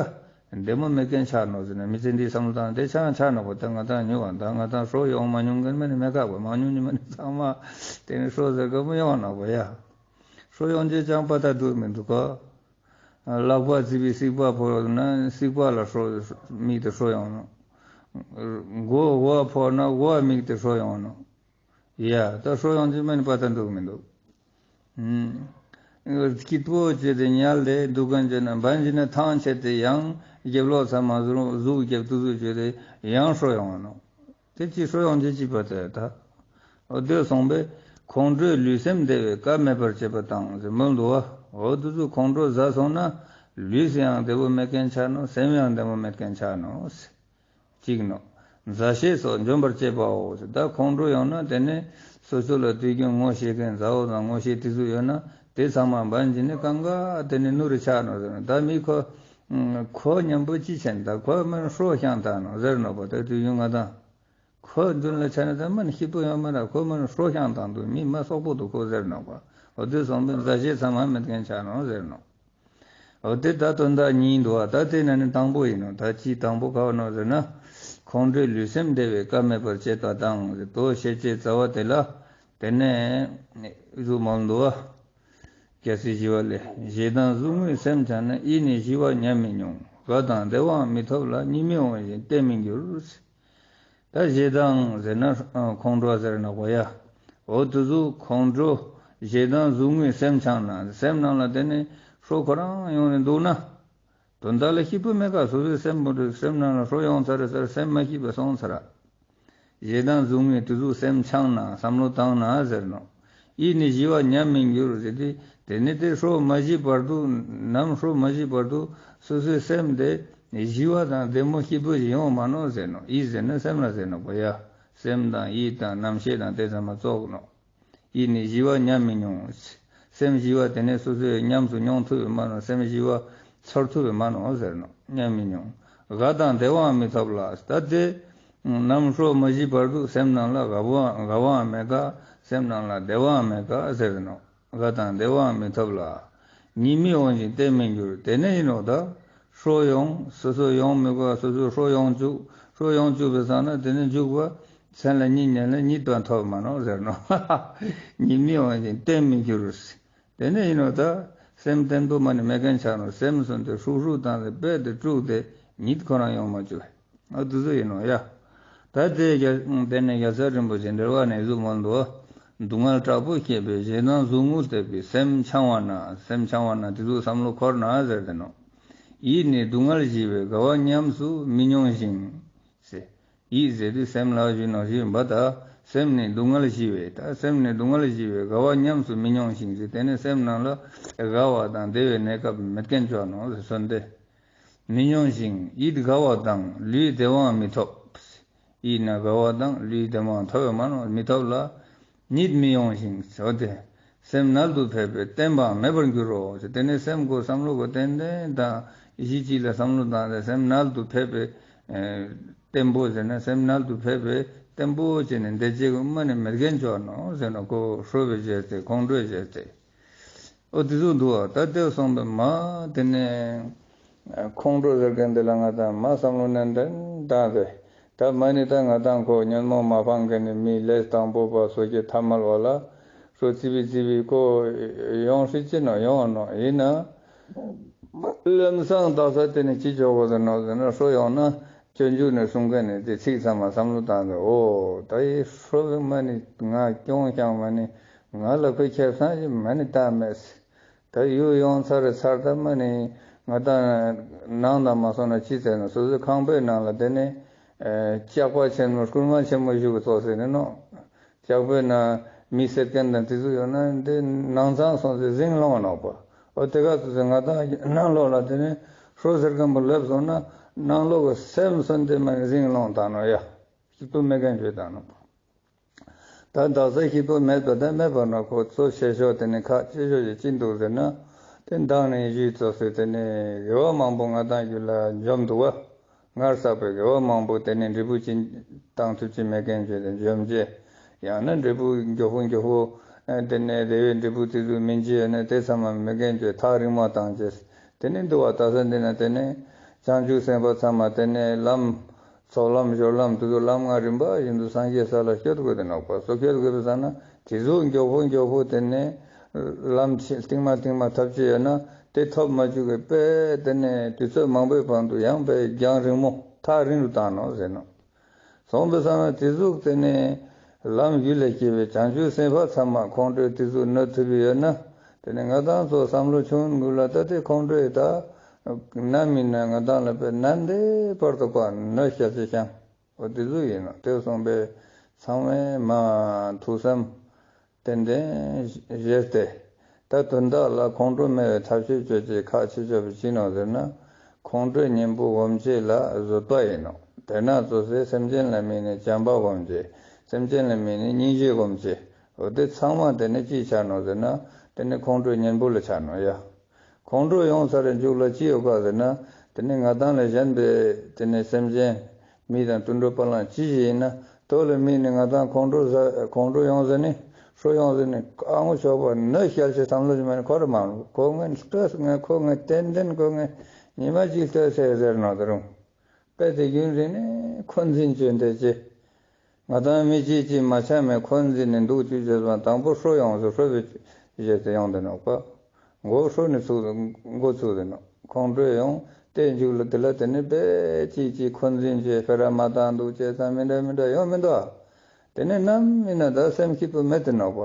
བདེ་མོ་མེད་མཁན་ཆགས་ནོག་ཟེར་ན། མི་ཚེ་འདིའི་བསམ་བློ་བཏང་དེ་ཆང་ཆགས་ནོག་པ། ད་ང་དང་ཉོ་བ་ད་ང་དང་ཧྲོ་ཡོང་མ་མྱོང་མཁན་མ་ནི་མེད་ཁག་པ། མ་མྱོང་ནི་མ་ནི་ཚང་མ་དེ་ནི་ཧྲོ་ཟེར་ག་མི་ཡོང་ནོག་པ་ཡ། ཧྲོ་ཡོང་རྗེས་ཅང་པ་ད་འདུག་མི་འདུག་ག། ལག་པ་བཙིར་བའི་སྲིད་པ་ཕོག་ན་སྲིད་པ་ལ་ཧྲོ་དམིགས་ཏེ་ཧྲོ་ཡོང་ནོག། མགོ་མགོ་བ་ཕོག་ན་མགོ་བ་དམིགས་ཏེ་ཧྲོ་ཡོང་ནོག། ཡ། ད་ཧྲོ་ཡོང་རྗེས་མ་ནི་པ་ད་འདུག་མི་འདུག། ཨུམ། སྐྱིད་པོ་བྱས་ཏེ་ཉལ་ཏེ་འདུག་མཁན་བྱས་ན་འབའ་ཞིག་ནི་ཐང་ཆད་དེ་ཡང་རྒྱབ་ལོགས་ཚང་མ་ཟུག་ཟུག་རྒྱབ་ཏུ་ཟུག་བྱས་ཏེ་ཡང་ཧྲོ་ཡོང་ནོག། དེ་ཅི་ཧྲོ་ཡོང་རྗེས་ཅི་པ་དེ་ད། འོ་དེ་སོང་པས་ཁོང་ཁྲོས་ལུས་སེམས་བདེ་བའི་སྐབས་མེད་པར་བྱེད་པ་དང་ཟེར་མོལ་འདུག་བ། འོ་དེ་ཚོ་ཁོང་ཁྲོ་ཟ་སོང་ན་ལུས་ཡང་བདེ་པོ་མེད་མཁན་ཆགས་ནོག། སེམས་ཡང་བདེ་པོ་མེད་མཁན་ཆགས་ནོག་ཟེར། གཅིག་ནོག། མཛའ་བཤེས་སོགས་འཇོམས་པར་བྱེད་པའོ་ཟེར། ད་ཁོང་ཁྲོ་ཡོང་ན་དེ་ནས་སོ་སོ་ལ་དུས་རྒྱུན་ངོ་ཤེས་མཁན་མཛའ་བོ་དང་ངོ་ཤེས་དེ་ཚོ་ཡོད་ན་དེ་ཚང་མ་འབའ་ཞིག་ནི་གང་ག་དེ་ནས་ནུ་རུ་ཆགས་ནོག་ཟེར་ན། ད་མི་ཁོ་ཁོ་མཉམ་པོ་ཅི་བྱེད་ན། ད་ཁོ་མ་ནི་ཧྲོ་ཤང་བཏང་ནོག་ཟེར་ནོག་པ། ད་དུས་རྒྱུན་ང་དང་ཁོ་མདུན་ལ་ཆ་ན་ད་མ་ནི་སྐྱིད་པོ་ཡོང་མ་ར། ཁོ་མ་ནི་ཧྲོ་ཤང་བཏང་འདུག། མི་མ་སོག་པོ་འདུག་ཁོ་ཟེར་ནོག་པ། འོ་དེ་སོང་པས་མཛའ་བཤེས་ཚང་མ་མེད་མཁན་ཆགས་ནོག་ཟེར་ནོག། འོ་དེ་ད་དོན་དག་གཉིས་འདུག་བ། ད་དེ་ན་ནི་དང་པོ་ཡིན་ནོག། ད་ཅི་དང་པོ་ག་བ་ནོག་ཟེར་ན། ཁོང་ཁྲོས་ལུས་སེམས་བདེ་བའི་སྐབས་མེད་པར་བྱེད་པ་དང་ཟེར། དོ་ཤེས་བྱའི་རྩ་བ་དེ་ལ་དེ་ནས་ཟུག་མོལ་འདུག་བ། རྒྱལ་སྲས་ཞི་བ་ལྷས། ཞེ་སྡང་ཟུག་རྔུས་སེམས་འཆང་ན། ཡིད་ནི་ཞི་བ་ཉམས་མི་མྱོང་། དགའ་དང་བདེ་བའང་མི་ཐོབ་ལ། གཉིད་མི་འོང་ཞིང་བརྟན་མི་འགྱུར། ད་ཞེ་སྡང་ཟེར་ན་ཁོང་ཁྲོ་ཟེར་ནོག་པ་ཡ། འོ་དེ་ཚོ་ཁོང་ཁྲོ་ཞེ་སྡང་ཟུག་རྔུས་སེམས་འཆང་ན། སེམས་ནང་ལ་དེ་ནས་ཧྲོ་ཁོ་རང་ཡོང་ནས་འདུག་ན། དོན་དག་ལ་སྐྱིད་པོ་མེད་ཀ། སོ་སོའི་སེམས་པོ་སེམས་ནང་ལ་ཧྲོ་ཡོང་ཚར་རེད་ཟེར་སེམས་མ་སྐྱིད་པ་སོང་ཚར། ཞེ་སྡང་ཟུག་རྔུས་དེ་ཚོ་སེམས་འཆང་ན་བསམ་བློ་བཏང་ན་ཟེར་ནོག། ཡིད་ནི་ཞི་བ་ཉམས་མི་འགྱུར་ཟེར་ཏེ། དེ་ནི་དེ་ཧྲོ་མ་ཞི་བར་དུ་ནམ་ཧྲོ་མ་ཞི་བར་དུ་སོ་སོའི་སེམས་དེ་ཞི་བ་དང་བདེ་མོ་སྐྱིད་པོ་ཞིག་ཡོང་མ་ནོག་ཟེར་ནོག། ཡིད་ཟེར་ན་སེམས་ལ་ཟེར་ནོག་པ་ཡ། སེམས་དང་ཡིད་དང་རྣམ་ཤེས་དང་དེ་ཚང་མ་ཙོགས་ནོག། ཡིད་ནི་ཞི་བ་ཉམས་མི་མྱོང་། སེམས་ཞི་བ་དེ་ནི་སོ་སོས་ཉམས་སུ་མྱོང་ཐུབ་པས་མ་ནོག། སེམས་ཞི་བ་ཚོར་ཐུབ་པས་མ་ནོག་ཟེར་ནོག། ཉམས་མི་མྱོང་། དགའ་དང་བདེ་བའང་མི་ཐོབ་ལ། ད་དེ་ ནམ་ཧྲོ་མ་ཞི་བར་དུ་སེམས་ནང་ལ་དགའ་བའང་དགའ་བའང་མེད་ཀ། སེམས་ནང་ལ་བདེ་བའང་མེད་ཀ་ཟེར་ནོ། དགའ་དང་བདེ་བའང་མི་ཐོབ་ལ། གཉིད་མི་འོང་ཞིང་བརྟན་མི་འགྱུར། དེ་ནས་ཡིན་ནོ་ད། ཧྲོ་ཡོང་སོ་སོ་ཡོང་མི་དགོས། སོ་སོ་ཧྲོ་ཡོང་བཅུག་ཧྲོ་ཡོང་བཅུག་པའི་སང་ན་དེ་ནས་འཇུག་པ། སེམས་ལ་གཉིད་ཉལ་ལ་གཉིད་དང་ཐོབ་མ་ནོ་ཟེར་ནོ། གཉིད་མི་འོང་ཞིང་བརྟན་མི་འགྱུར། དེ་ནས་ཡིན་ནོ་ད། སེམས་བརྟན་པོ་མ་ནི་མེད་མཁན་ཆགས་ནོ། སེམས་སོན་ཏེ་ཧྲུག་ཧྲུག་བཏང་སྟེ་རྦད་དེ་དཀྲུགས་ཏེ་གཉིད་ཁོ་རང་ཡོང་མ་བཅུག་ཨ་དེ་ཚོ་ཡིན་ནོ་ཡ། ད་དེ་རྒྱ་དེ་ནས་རྒྱལ་ཚབ་རིན་པོ་ཆེ་འགྲེལ་པ་ནས་གཟུགས་མང་དུ། སྡུག་བསྔལ་དྲག་པོ་བསྐྱེད་པས་ཞེ་སྡང་ཟུག་རྔུ་སྟེར་བའི་སེམས་འཆང་བ་ན། སེམས་འཆང་བ་ན་དེ་ཚོ་བསམ་བློ་འཁོར་ན་ཟེར་ཏེ་ནོ། ཡིད་ནི་སྡུག་བསྔལ་ཞི་བས་དགའ་བ་ཉམས་སུ་མི་མྱོང་ཞིང་། ཟེར། ཡིད་ཟེར་དུས་སེམས་ལ་ཞུ་ནོ་ཞུ་ཡིན་པ་ད། སེམས་ནི་སྡུག་བསྔལ་ཞི་བས་ད། སེམས་ནི་སྡུག་བསྔལ་ཞི་བས་དགའ་བ་ཉམས་སུ་མི་མྱོང་ཞིང་ཟེར། དེ་ནི་སེམས་ནང་ལ་དགའ་བ་དང་བདེ་བའི་གནས་སྐབས་མེད་མཁན་ཆགས་ནོ་ཟེར་སོང་སྟེ། མི་མྱོང་ཞིང་ཡིད་དགའ་བ་དང་ལུས་བདེ་བའང་མི་ཐོབ། ཡིད་ན་དགའ་བ་དང་ལུས་བདེ་བའང་ཐོབ་པས་མ་ནོ་མི་ཐོབ་ལ། གཉིད་མི་ཡོང་ཞིང་ཟེར་ཏེ། སེམས་མནལ་དུ་ཕེབས་པས་བརྟན་པའང་མེད་པར་འགྱུར་རོ་ཟེར། དེ་ནས་སེམས་ཀྱི་བསམ་བློ་གི་ཏན་ཏན་དང་གཞི་གཅིག་ལ་བསམ་བློ་བཏང་སྟེ་སེམས་མནལ་དུ་ཕེབས་པས་བརྟན་པོ་ཟེར་ན། སེམས་མནལ་དུ་ཕེབས་པས་བརྟན་པོ་བྱས་ནས་བདེ་སྐྱིད་ཀྱི་མ་ནི་མེད་མཁན་ཆགས་ནོ་ཟེར་ནོ། ཁོ་ཧྲོ་བའི་རྗེས་ཏེ་ཁོང་ཁྲོའི་རྗེས་ཏེ། ཨོ་དེ་ཚོ་འདུག་ཨ། ད་དེ་སོང་པས་མ་དེ་ནས་ཁོང་ཁྲོ་ཟེར་མཁན་དེ་ལ་ང་དང་མ་བསམ་བློ་ནན་ཏན་བཏང་སྟེ། ད་མ་ནི་ད་ང་དང་ཁོ་ཉོན་མོངས་མ་སྤངས་མཁན་ནི་མི་ལས་དང་པོ་པ་སོ་སྐྱེ་ཐ་མལ་བ་ལ་ཧྲོ་ཙི་བི་ཙི་བི་ཁོ་ཡོང་སྲིད་ཅི་ནོ་ཡོང་ནོ་ཡིན་ན། ལམ་སང་དག་ས་དེ་ནི་ཅི་ཆོག་གོ་ཟེར་ནོ་ཟེར་ན། ཧྲོ་ཡོང་ན་སྤྱོད་འཇུག་ནས་གསུང་མཁན་ནི་དེ་ཚིག་ཚང་མ་བསམ་བློ་བཏང་སྟེ། ཨོ་ད་ཡི་ཧྲོ་བའི་མ་ནི་ང་སྐྱོང་ཀྱང་མ་ནི་ང་ལ་ཁོས་ཁེ་བཟང་ཞིག་མ་ནི་བཏང་མེད། ད་ཡུལ་ཡོང་ཚར་ཚར་ད་མ་ནི་ང་དང་ནང་དང་མ་སོང་ན་ཅི་ཟེར་ན། སོ་སོའི་ཁང་པའི་ནང་ལ་དེ་ནི་ཇག་པ་ཆེན་མོ་རྐུན་མ་ཆེན་མོ་ཞིག་གི་ཚོགས་ཟེར་ནི་ནོ། ཇག་པའི་ནང་མི་བསད་མཁན་དང་དེ་ཚོ་ཡོད་ན་འདི་ནང་ཚང་སོང་ཚེ་ཟིང་སློང་ནོག་པ། ཨོ་དེ་ག་ཚོད་ཚོད་ང་དང་ནང་ལོགས་ལ་དེ་ནི་ཧྲོ་ཟེར་མཁན་པོ་སླེབས་སོང་ན་ནང་ལོགས་ཀྱི་སེམས་སོན་དེ་མ་ནི་ཟིང་སློང་བཏང་ནོ་ཡ། སྐྱིད་པོ་མེད་མཁན་བྱོས་བཏང་ནོ། ད་དག་ས་སྐྱིད་པོ་མེད་པ་ད་མེད་པ་ན་ཁོ་ཚོ་བཤད་ཤོག་དེ་ནི་ཁག་ཆེ་ཤོས་ཀྱི་ཅི་འདུག་ཟེར་ན། དེ་མདང་ནས་ཞུས་ཚོ་ཟེར། དེ་ནི་དགེ་བ་མང་པོ་ང་དང་རྒྱུད་ལ་འཇོམས་འདུག་བ། སྔར་བསགས་པའི་དགེ་བ་མང་པོ་དེ་ནི་འབྲས་བུ་ཅི་བཏང་ཐུབ་ཀྱི་མེད་མཁན་བྱས་ཏེ་འཇོམས་བྱས། ཡང་ན་འབྲས་བུ་མགྱོགས་པོ་མགྱོགས་པོ་དེ་ནི་བདེ་བའི་འབྲས་བུ་དེ་ཚོ་སྨིན་གྱི་ཡོད་ན་དེ་ཚང་མ་མེད་མཁན་བྱས་ཐག་རིང་མོ་བཏང་བྱས། དེ་ནི་འདུག་བ། དག་ས་འདི་ན་དེ་ནི་བྱང་ཆུབ་སེམས་དཔའ་ཚང་མ་དེ་ནི་ལམ། ཚོགས་ལམ་སྦྱོར་ལམ་དེ་ཚོ་ལམ་ལྔ་རིམ་པ་བཞིན་དུ་སངས་རྒྱས་ས་ལ་སྐྱོད་དགོས་དེ་ནོག་པ། སོ་སྐྱོད་དགོས་པའི་ས་ན་དེ་ཚོ་མགྱོགས་པོ་མགྱོགས་པོ་དེ་ནས་ལམ་ཆེ་རྟིང་མ་རྟིང་མ་ཐབས་ཆེ་ཡོད་ན་དེ་ཐོབ་མ་བཅུག་གི་དཔེ་དེ་ནས་དུས་ཚོད་མང་པོའི་བར་དུ་ཡང་དཔེ་རྒྱང་རིང་མོ་ཐག་རིང་རུ་བཏང་ནོ་ཟེར་ནོ། སོང་པའི་ས་ན་དེ་ཚོ་དེ་ནས་ལམ་རྒྱུད་ལ་སྐྱེས་པའི་བྱང་ཆུབ་སེམས་དཔའ་ཚང་མ་ཁོང་ཁྲོས་དེ་ཚོ་གནོད་ཐུབ་པ་ཡོད་ན། དེ་ནས་ང་དང་ཚོ་བསམ་བློ་ཆུང་ངུ་ལ་ད་དེ་ཁོང་ཁྲོས་ད། ནམ་ཡིན་ན་ང་དང་ལ་དཔེ་ནན་ཏན་བར་དུ་པ་གནོད་སྐྱེལ་ཆེ་ཀྱང་། འོ་དེ་ཚོ་ཡིན་ནོ། དེ་སོང་པས་ཚང་མས་མ་ཐུགས་བསམ་ཏན་ཏན་བཞེས་ཏེ། ད་དོན་དག་ལ་ཁོང་ཁྲོ་མེད་པའི་ཐབས་ཤེས་སྤྱོད་ཅེས་ཁག་ཆེ་ཤོས་པ་ཅི་ནོ་ཟེར་ན། ཁོང་ཁྲོའི་གཉེན་པོ་སྒོམ་བྱེད་ལ་བཟོད་པ་ཡིན་ནོ། དེ་ན་ཚོ་སེ་སེམས་ཅན་ལ་དམིགས་ནས་བྱམས་པ་སྒོམ་བྱེད། སེམས་ཅན་ལ་དམིགས་ནས་སྙིང་རྗེ་སྒོམ་བྱེད། འོ་དེ་ཚང་མ་དེ་ནི་ཅི་ཆགས་ནོ་ཟེར་ན། དེ་ནི་ཁོང་ཁྲོའི་གཉེན་པོ་ལ་ཆགས་ནོ་ཡ། ཁོང་ཁྲོ་ཡོང་ས་རེ་མཇུག་ལ་ཅི་ཡོད་ག་ཟེར་ན། དེ་ནི་ང་དང་ལས་གཞན་པའི་དེ་ནི་སེམས་ཅན་མི་དང་དུད་འགྲོ་བ་ལང་ཅི་ཞིག་ཡིན་ན་དོ་ལ་དམིགས་ནས་ང་དང་ཁོང་ཁྲོ་ཟ་ཁོང་ཁྲོ་ཡོང་ཟེར་ནི་ཧྲོ་ཡོང་ཟེར་ནི་ཨ་ངོ་ཆོག་པ་ནི་ཤལ་ཆེ་བསམ་བློ་ཞིག་མ་ནི་ཁོ་ར་མ་ཁོ་ངས་ལྟོས་ངས་ཁོ་ངས་ཏན་ཏན་ཁོ་ངས་ཉི་མ་གཅིག་ལྟོས་ཟེར་ཟེར་ནོ་དེ་རུང་། དཔེ་དེ་རྒྱུན་རིང་ནས་འཁོན་འཛིན་བྱོས་འདས་ཀྱི། ང་དང་མི་གཅིག་གཅིག་མ་ཆགས་མེད་འཁོན་འཛིན་ནས་འདུག་ཅུ་བྱས་པ་དང་པོ་ཧྲོ་ཡོང་ཟེར་ཧྲོ་བའི་རྗེས་སུ་ཡོང་དེ་ནོག་པ། མགོ་ཧྲོ་ནས་ཚུགས་མགོ་ཚུགས་དེ་ནོག་ཁོང་ཁྲོ་ཡོང་དེ་མཇུག་ལ་དེ་ལ་དེ་ནི་དཔེ་གཅིག་གཅིག་འཁོན་འཛིན་བྱས་ཕེ་ར་མ་བཏང་འདུག་བྱས་ཙང་མི་འདྲ་མི་འདྲ་ཡོང་མི་འདུག་དེ་ནས་ནམ་ཡིན་ན་ད་སེམས་སྐྱིད་པོ་མེད་དེ་ནོག་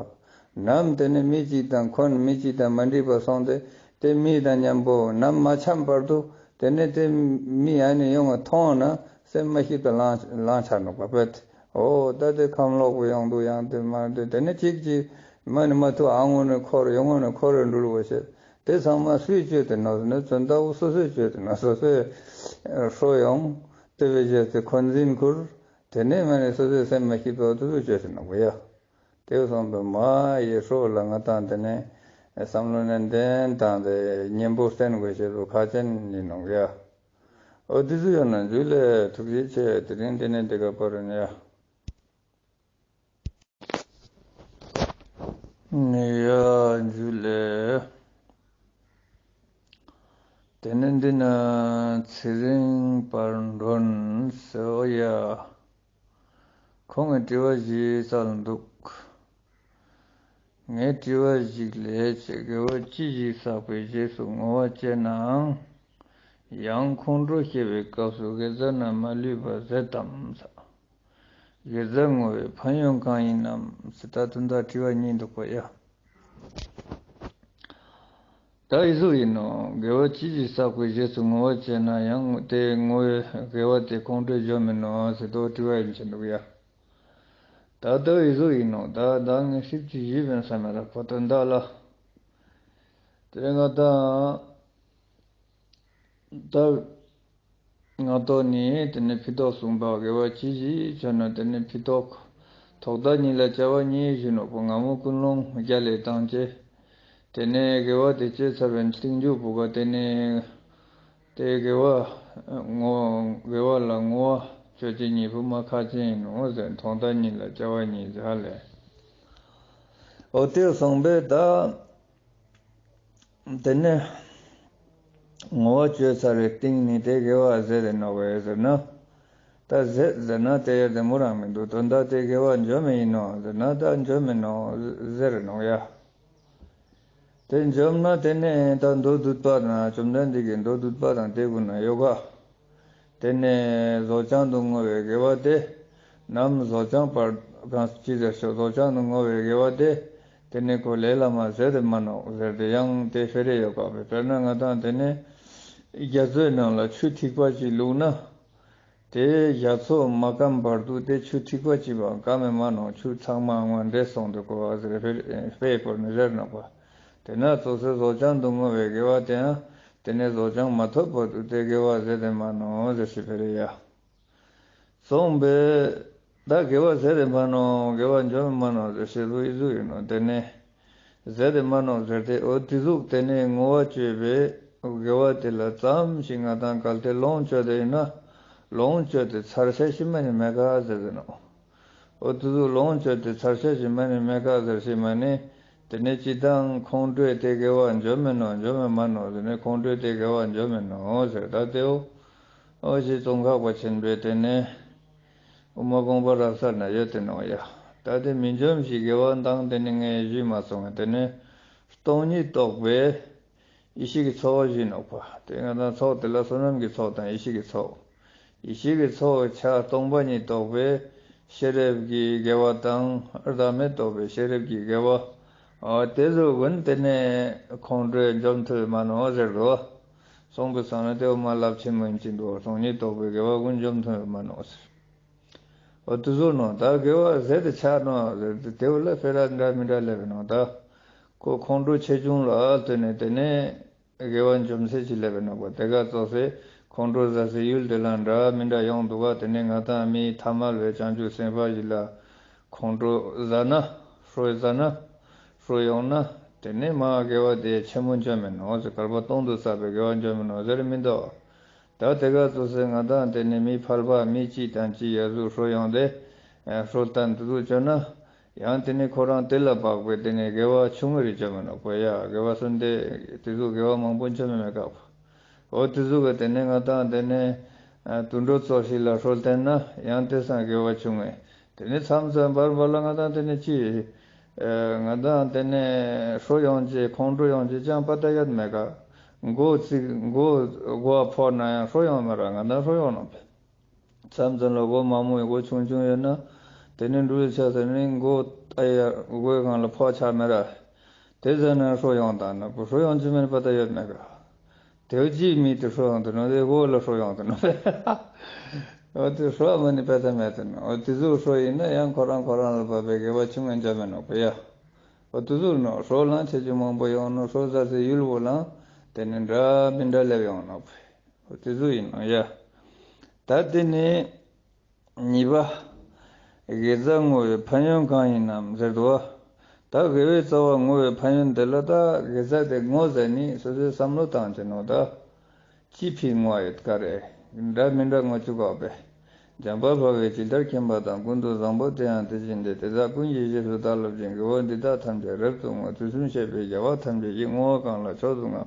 པ། ནམ་དེ་ནས་མི་གཅིག་དང་འཁོན་མི་གཅིག་དང་མ་འགྲིག་པ་སོང་སྟེ་དེ་མི་དང་མཉམ་པོ་ནམ་མ་འཆམ་བར་དུ་དེ་ནས་དེ་མི་ཡ་ནས་ཡོང་བ་མཐོང་ན་སེམས་མ་སྐྱིད་པ་ལངས་ལངས་ཆགས་ནོག་པ་དཔེ་དེ། ཨོ་ད་དེ་ཁམས་ལོག་པོ་ཡོང་འདུག་ཡང་དེ་མ་དེ་དེ་ནས་གཅིག་གཅིག་མ་ནི་མ་ཐུ་ཨ་ངོ་ནས་འཁོར་ཡོང་ངོ་ནས་འཁོར་རེ་འགྲུལ་བ་བྱེད་དེ་ཚང་མ་སུས་བཅོས་དེ་ནོག་ཟེར་ན་ཚོན་ལྟ་བུ་སོ་སོས་བཅོས་དེ་ནོག་སོ་སོས་ཧྲོ་ཡོང་དེ་བས་བྱས་ཏེ་འཁོན་འཛིན་ཁུར། དེ་ནས་མ་ནི་སོ་སོའི་སེམས་མ་སྐྱིད་པ་དེ་ཚོ་བཅོས་ཟིན་ནོག་ཡ། དེ་སོང་པས་མ་ཡི་ཧྲོ་ལ་ང་དང་དེ་ནས་བསམ་བློ་ནན་ཏན་བཏང་སྟེ་གཉེན་པོ་བསྟེན་དགོས་ཞེས་པའི་ཁ་ཆེན་ཡིན་ནོག་ཡ། འོ་དེ་ཚོ་ཡོད་ན་འཇུ་ལེ། ཐུགས་རྗེ་ཆེ། དེ་རིང་འདི་ནས་འདི་ག་པར་ཡིན་ཡ། ཡ་འཇུ་ལེ། དེ་ནས་འདི་ན་ཚེ་རིང་པར་མགྲོན་ཟེར་བ་ཡ། ཁོང་གི་དྲི་བ་ཞིག་བསལ་འདུག་ངས་དྲི་བ་ཞིག་ལས་ཅེས། དགེ་བ་ཅི་ཞིག་བསགས་པའི་རྗེས་སུ་བསྔོ་བ་བྱས་ནའང་། ཡང་ཁོང་ཁྲོ་སྐྱེ་བའི་སྐབས་སུ་དགེ་རྩ་རྣམས་མ་ལུས་པ་ཟད་དམ། དགེ་རྩ་བསྔོ་བའི་ཕན་ཡོན་གང་ཡིན་ནམ་ཟེར། ད་དོན་དག་དྲི་བ་གཉིས་འདུག་པ་ཡ། ད་ཨི་ཟུག་ཡིན་ནོ། དགེ་བ་ཅི་ཞིག་བསགས་པའི་རྗེས་སུ་བསྔོ་བ་བྱས་ན་ཡང་དེ་བསྔོ་བའི་དགེ་བ་དེ་ཁོང་ཁྲོས་འཇོམས་མིན་ནོ་ཟེར་དོ། དྲི་བ་ཡིན་ཕྱིན་འདུག་ཡ། ད་ལྟ་ཨི་ཟུག་ཡིན་ནོ། ད་ད་ངས་ཧྲིབ་ཅིག་ཞུས་པའི་ས་མེད་ལ་ཁོ་ད་འདག་ལ། དེ་ང་ད་ད། སྔ་ཐོག་ནས་དེ་ནས་ཕི་ཏོག་གསུངས་པ། དགེ་བ་ཅི་ཞིག་བྱས་ན་དེ་ནས་ཕི་ཏོག་ཐོག་མཐའ་གཉིས་ལ་བྱ་བ་གཉིས་ཞུས་ནོ། སྔ་མོ་ཀུན་སློང་རྒྱ་ལས་བཏང་བྱས། དེ་ནས་དགེ་བ་དེ་སྤྱད་ཚར་བའི་རྟིང་མཇུག་བུ་ག་དེ་ནས་དེ་དགེ་བ་བསྔོ། དགེ་བ་ལ་བསྔོ་བ་བཅོ་བྱེད་གཉིས་པོ་མ་ཁག་ཅན་ཡིན་ནོ་ཟེར། ཐོག་མཐའ་གཉིས་ལ་བྱ་བ་གཉིས་ཟེར་ལས། འོ་དེ་གསུངས་པས་ད། དེ་ནས་བསྔོ་བ་བཅོས་ཚར་བའི་རྟིང་ནས་དེ་དགེ་བ་ཟད་དེ་ནོག་པས་ཟེར་ན། ད་ཟད་ཟེར་ན་དེ་ཡར་དེ་མོ་རང་མི་འདུག་དོན་དག་དེ་དགེ་བ་འཇོམས་མེད་ཡིན་ནོ་ཟེར་ན། ད་འཇོམས་མེད་ནོ་ཟེར་ནོག་ཡ། དེ་འཇོམས་ན་དེ་ནས་ད་མདོ་སྡུད་པ་དང་། བཅོམ་ལྡན་འདས་ཀྱི་མདོ་སྡུད་པ་དང་དེ་ཀུན་ན་ཡོད་ག་དེ་ནས་བཟོ་སྦྱང་དུ་བསྔོ་བའི་དགེ་བ་དེ། ནམ་བཟོ་སྦྱང་བར་གང་ཅི་ཟེར་ཤོག་བཟོ་སྦྱང་དུ་བསྔོ་བའི་དགེ་བ་དེ། དེ་ནས་ཁོ་ལས་ལ་མ་ཟད་དེ་མ་ནོག་ཟེར་ཏེ་ཡང་དེ་སྤེ་ར་ཡོད་པ་བས། དཔེར་ན་ང་དང་དེ་ནས་རྒྱ་མཚོའི་ནང་ལ་ཆུ་ཐིགས་པ་ཅིག་བླུགས་ན། དེ་རྒྱ་མཚོ་མ་སྐམ་བར་དུ་དེ་ཆུ་ཐིགས་པ་ཅིག་བའང་སྐམ་མེ་མ་ནོག་ཆུ་ཚང་མ་ངོ་འདྲེས་སོང་དུ་གོ་བ་ཟེར་སྤེ་སྤེ་བོར་ནས་ཟེར་ནོག་པ། དེ་ན་ཙོགས་སེ་བཟོ་སྦྱང་དུ་བསྔོ་བའི་དགེ་བ་དེའང་དེ་ནས་བཟོ་སྦྱང་མ་ཐོབ་བར་དུ་དེ་དགེ་བ་ཟད་དེ་མ་ནོག་ཟེར་ཞིག་སྤེ་ར་ཡ། གསུངས་པས། ད་དགེ་བ་ཟད་དེ་མ་ནོག་དགེ་བ་འཇོམས་མ་ནོག་ཟེར་ཞེས་པ་ཨི་ཟུག་ཡིན་ནོ། དེ་ནས་ཟད་དེ་མ་ནོག་ཟེར་ཏེ། འོ་དེ་ཟུག་དེ་ནས་བསྔོ་བ་བཅོས་པའི་དགེ་བ་དེ་ལ་ཙམ་ཞིག་ང་དང་གལ་ཏེ་ལོངས་སྤྱོད་དེ་ཡིན་ན། ལོངས་སྤྱོད་དེ་ཚར་ཤ་ཞིག་མ་ནི་མེད་ག་ཟེར་ཟེར་ནོ། འོ་དེ་ཟུག་ལོངས་སྤྱོད་དེ་ཚར་ཤ་ཞིག་མ་ནི་མེད་ག་ཟེར་ཞིག་མ་ནི། དེ་ནས་སྤྱིར་བཏང་ཁོང་ཁྲོས་དེ་དགེ་བ་འཇོམས་མིན་ནོ། འཇོམས་མེད་མ་ནོག་ཟེར་ནས་ཁོང་ཁྲོས་དེ་དགེ་བ་འཇོམས་མིན་ནོ་ཟེར། ད་དེའོ། འོ་ཞེས་ཙོང་ཁ་པ་ཆེན་པོས་དེ་ནས་དབུ་མ་དགོངས་པ་རབ་གསལ་ན་ཡོད་དེ་ནོག་ཡ། ད་དེ་མི་འཇོམས་ཤིང་དགེ་བ་མདངས་དེ་ནི་ངས་ཞུས་མ་སོང་བས། དེ་ནས་སྟོང་ཉིད་རྟོགས་པའི་ཡེ་ཤེས་ཀྱི་ཚོགས་ཞུས་ནོག་པ། དེ་ང་དང་ཚོགས་དེ་ལ་བསོད་ནམས་ཀྱི་ཚོགས་དང་ཡེ་ཤེས་ཀྱི་ཚོགས། ཡེ་ཤེས་ཀྱི་ཚོགས་ཆ་སྟོང་པ་ཉིད་རྟོགས་པའི་ཤེས་རབ་ཀྱི་དགེ་བ་དང་། བདག་མེད་རྟོགས་པའི་ཤེས་རབ་ཀྱི་དགེ་བ། འོ་དེ་ཚོ་ཀུན་དེ་ནས་ཁོང་ཁྲོས་འཇོམས་ཐུབ་མ་ནོག་ཟེར་རོ། གསུངས་པའི་སང་ན་དེ་བ་མ་རླབས་ཆེན་མོ་ཡིན་གྱི་འདུག་སྟོང་ཉིད་རྟོགས་པའི་དགེ་བ་ཀུན་འཇོམས་ཐུབ་མ་ནོག་ཟེར། འོ་དེ་ཚོ་ནོ། ད་དགེ་བ་ཟད་དེ་ཆ་ནོག་ཟེར་ཏེ། དེ་བ་ལ་སྤེ་ར་འདྲ་མི་འདྲ་སླེབས་ནོག་ད་ཁོ་ཁོང་ཁྲོ་ཆེ་ཆུང་ལ་ལྟོས་ནས་དེ་ནས་དགེ་བ་འཇོམས་ཚད་ཅིག་སླེབས་ནོག་པ། དེ་ག་ཙོགས་སེ་ཁོང་ཁྲོ་ཟ་སའི་ཡུལ་དེ་ལ་འདྲ་མི་འདྲ་ཡོང་འདུག་ག་དེ་ནས་ང་དང་མིའི་ཐ་མལ་བའི་བྱང་ཆུབ་སེམས་དཔའ་ཞིག་ལ་ཁོང་ཁྲོ་ཟ་ན། ཧྲོ་ཟ་ན། ཧྲོ་ཡོང་ན། དེ་ནས་མ་དགེ་བ་དེ་ཆེན་མོ་འཇོམས་མིན་ནོག་ཟེར། བསྐལ་པ་སྟོང་དུ་བསགས་པའི་དགེ་བ་འཇོམས་མིན་ནོག་ཟེར་མི་འདུག་ད་དེ་ག་ཙོགས་སེ་ང་དང་དེ་ནས་མི་ཕལ་པ་མི་གཅིག་དང་གཅིག་ཡ་ཟུག་ཧྲོ་ཡོང་དེ། ཧྲོ་ལྟ་འདི་ཚོ་བཅོ་ན། ཡང་དེ་ནས་ཁོ་རང་དེ་ལ་དཔག་པའི་དེ་ནས་དགེ་བ་ཆུང་ངུ་རེ་བཅོ་མི་ནོག་པ་ཡ། དགེ་བ་སུན་དེ་དེ་ཚོ་དགེ་བ་མང་པོ་བཅོ་མི་མེད་ཀ་པ། འོ་དེ་ཚོ་གི་དེ་ནས་ང་དང་དེ་ནས་དུད་འགྲོ་ཙོགས་ཤིག་ལ་ཧྲོ་བསྟན་ན་ཡང་དེ་སང་དགེ་བ་ཆུང་ངུ། དེ་ནས་མཚམས་མཚམས་བར་བར་ལ་ང་དང་དེ་ནས་ཅི། ང་དང་དེ་ནས་ཧྲོ་ཡོང་ཅེས་ཁོང་ཁྲོ་ཡོང་ཅེས་ཅང་པ་ད་ཡོད་མེད་ཀ་མགོ་ཚིག་མགོ་མགོ་ཕོག་ན་ཡང་ཧྲོ་ཡོང་མེད་ར། ང་དང་ཧྲོ་ཡོང་ནོག་པས། མཚམས་མཚམས་ལ་སྒོ་མང་མོ་ཡི་སྒོ་ཆུང་ཆུང་ཡོད་ན། དེ་ནས་འགྲུལ་ཆ་ཟེར་ནས་སྒོ་ཨ་ཡ་སྒོའི་སྒང་ལ་ཕོག་ཆ་མེད་ར། དེ་ཟེར་ན་ཧྲོ་ཡོང་དང་ན་བུ་ཧྲོ་ཡོང་ཅི་མེད་པ་ད་ཡོད་མེད་ག་དེ་ཅིའི་མི་དེ་ཧྲོ་ཡོང་དུ་ནོ། དེ་སྒོ་ལ་ཧྲོ་ཡོང་དུ་ནོ། འོ་དེ་ཧྲོ་མ་ནི་པ་ད་མེད་དུ་ནོ། འོ་དེ་ཟུག་ཧྲོ་ཡིན་ན་ཡང་ཁོ་རང་ཁོ་རང་ལ་བབ་པའི་དགེ་བ་ཆུང་ངུ་འཇོམས་མི་ནོག་པ་ཡ། འོ་དེ་ཟུག་ནོ། ཧྲོ་ལང་ཆེ་ཆུང་མང་པོ་ཡོང་ནོ། ཧྲོ་ཟ་སའི་ཡུལ་བོ་ལང་དེ་ནི་འདྲ་མི་འདྲ་སླེབས་ཡོང་ནོག་པ། འོ་དེ་ཟུག་ཡིན་ནོ་ཡ། ད་དེ་ནི་གཉིས་པ། དགེ་རྩ་བསྔོ་བའི་ཕན་ཡོན་གང་ཡིན་ནམ་ཟེར་དུ་བ། ད་དགེ་བའི་རྩ་བ་བསྔོ་བའི་ཕན་ཡོན་དེ་ལ། ད་དགེ་རྩ་དེ་བསྔོ་ཟེར་ནི་སོ་སོའི་བསམ་བློ་བཏང་བྱས་ནོ། ད་ཅི་ཕི་བསྔོ་བ་ཡོད་ག་རེད། འདྲ་མི་འདྲ་ལྔ་བཅུ་ཁ་པའི། འཇམ་དཔལ་དཔའ་བོས་ཇི་ལྟར་མཁྱེན་པ་དང་། ཀུན་ཏུ་བཟང་པོ་དེ་ཡང་དེ་བཞིན་ཏེ། དེ་དག་ཀུན་གྱི་རྗེས་སུ་བདག་སློབ་ཅིང་། དགེ་བ་འདི་དག་ཐམས་ཅད་རབ་ཏུ་བསྔོ། དུས་གསུམ་གཤེགས་པའི་རྒྱལ་བ་ཐམས་ཅད་ཀྱིས། བསྔོ་བ་གང་ལ་མཆོག་ཏུ་བསྔགས།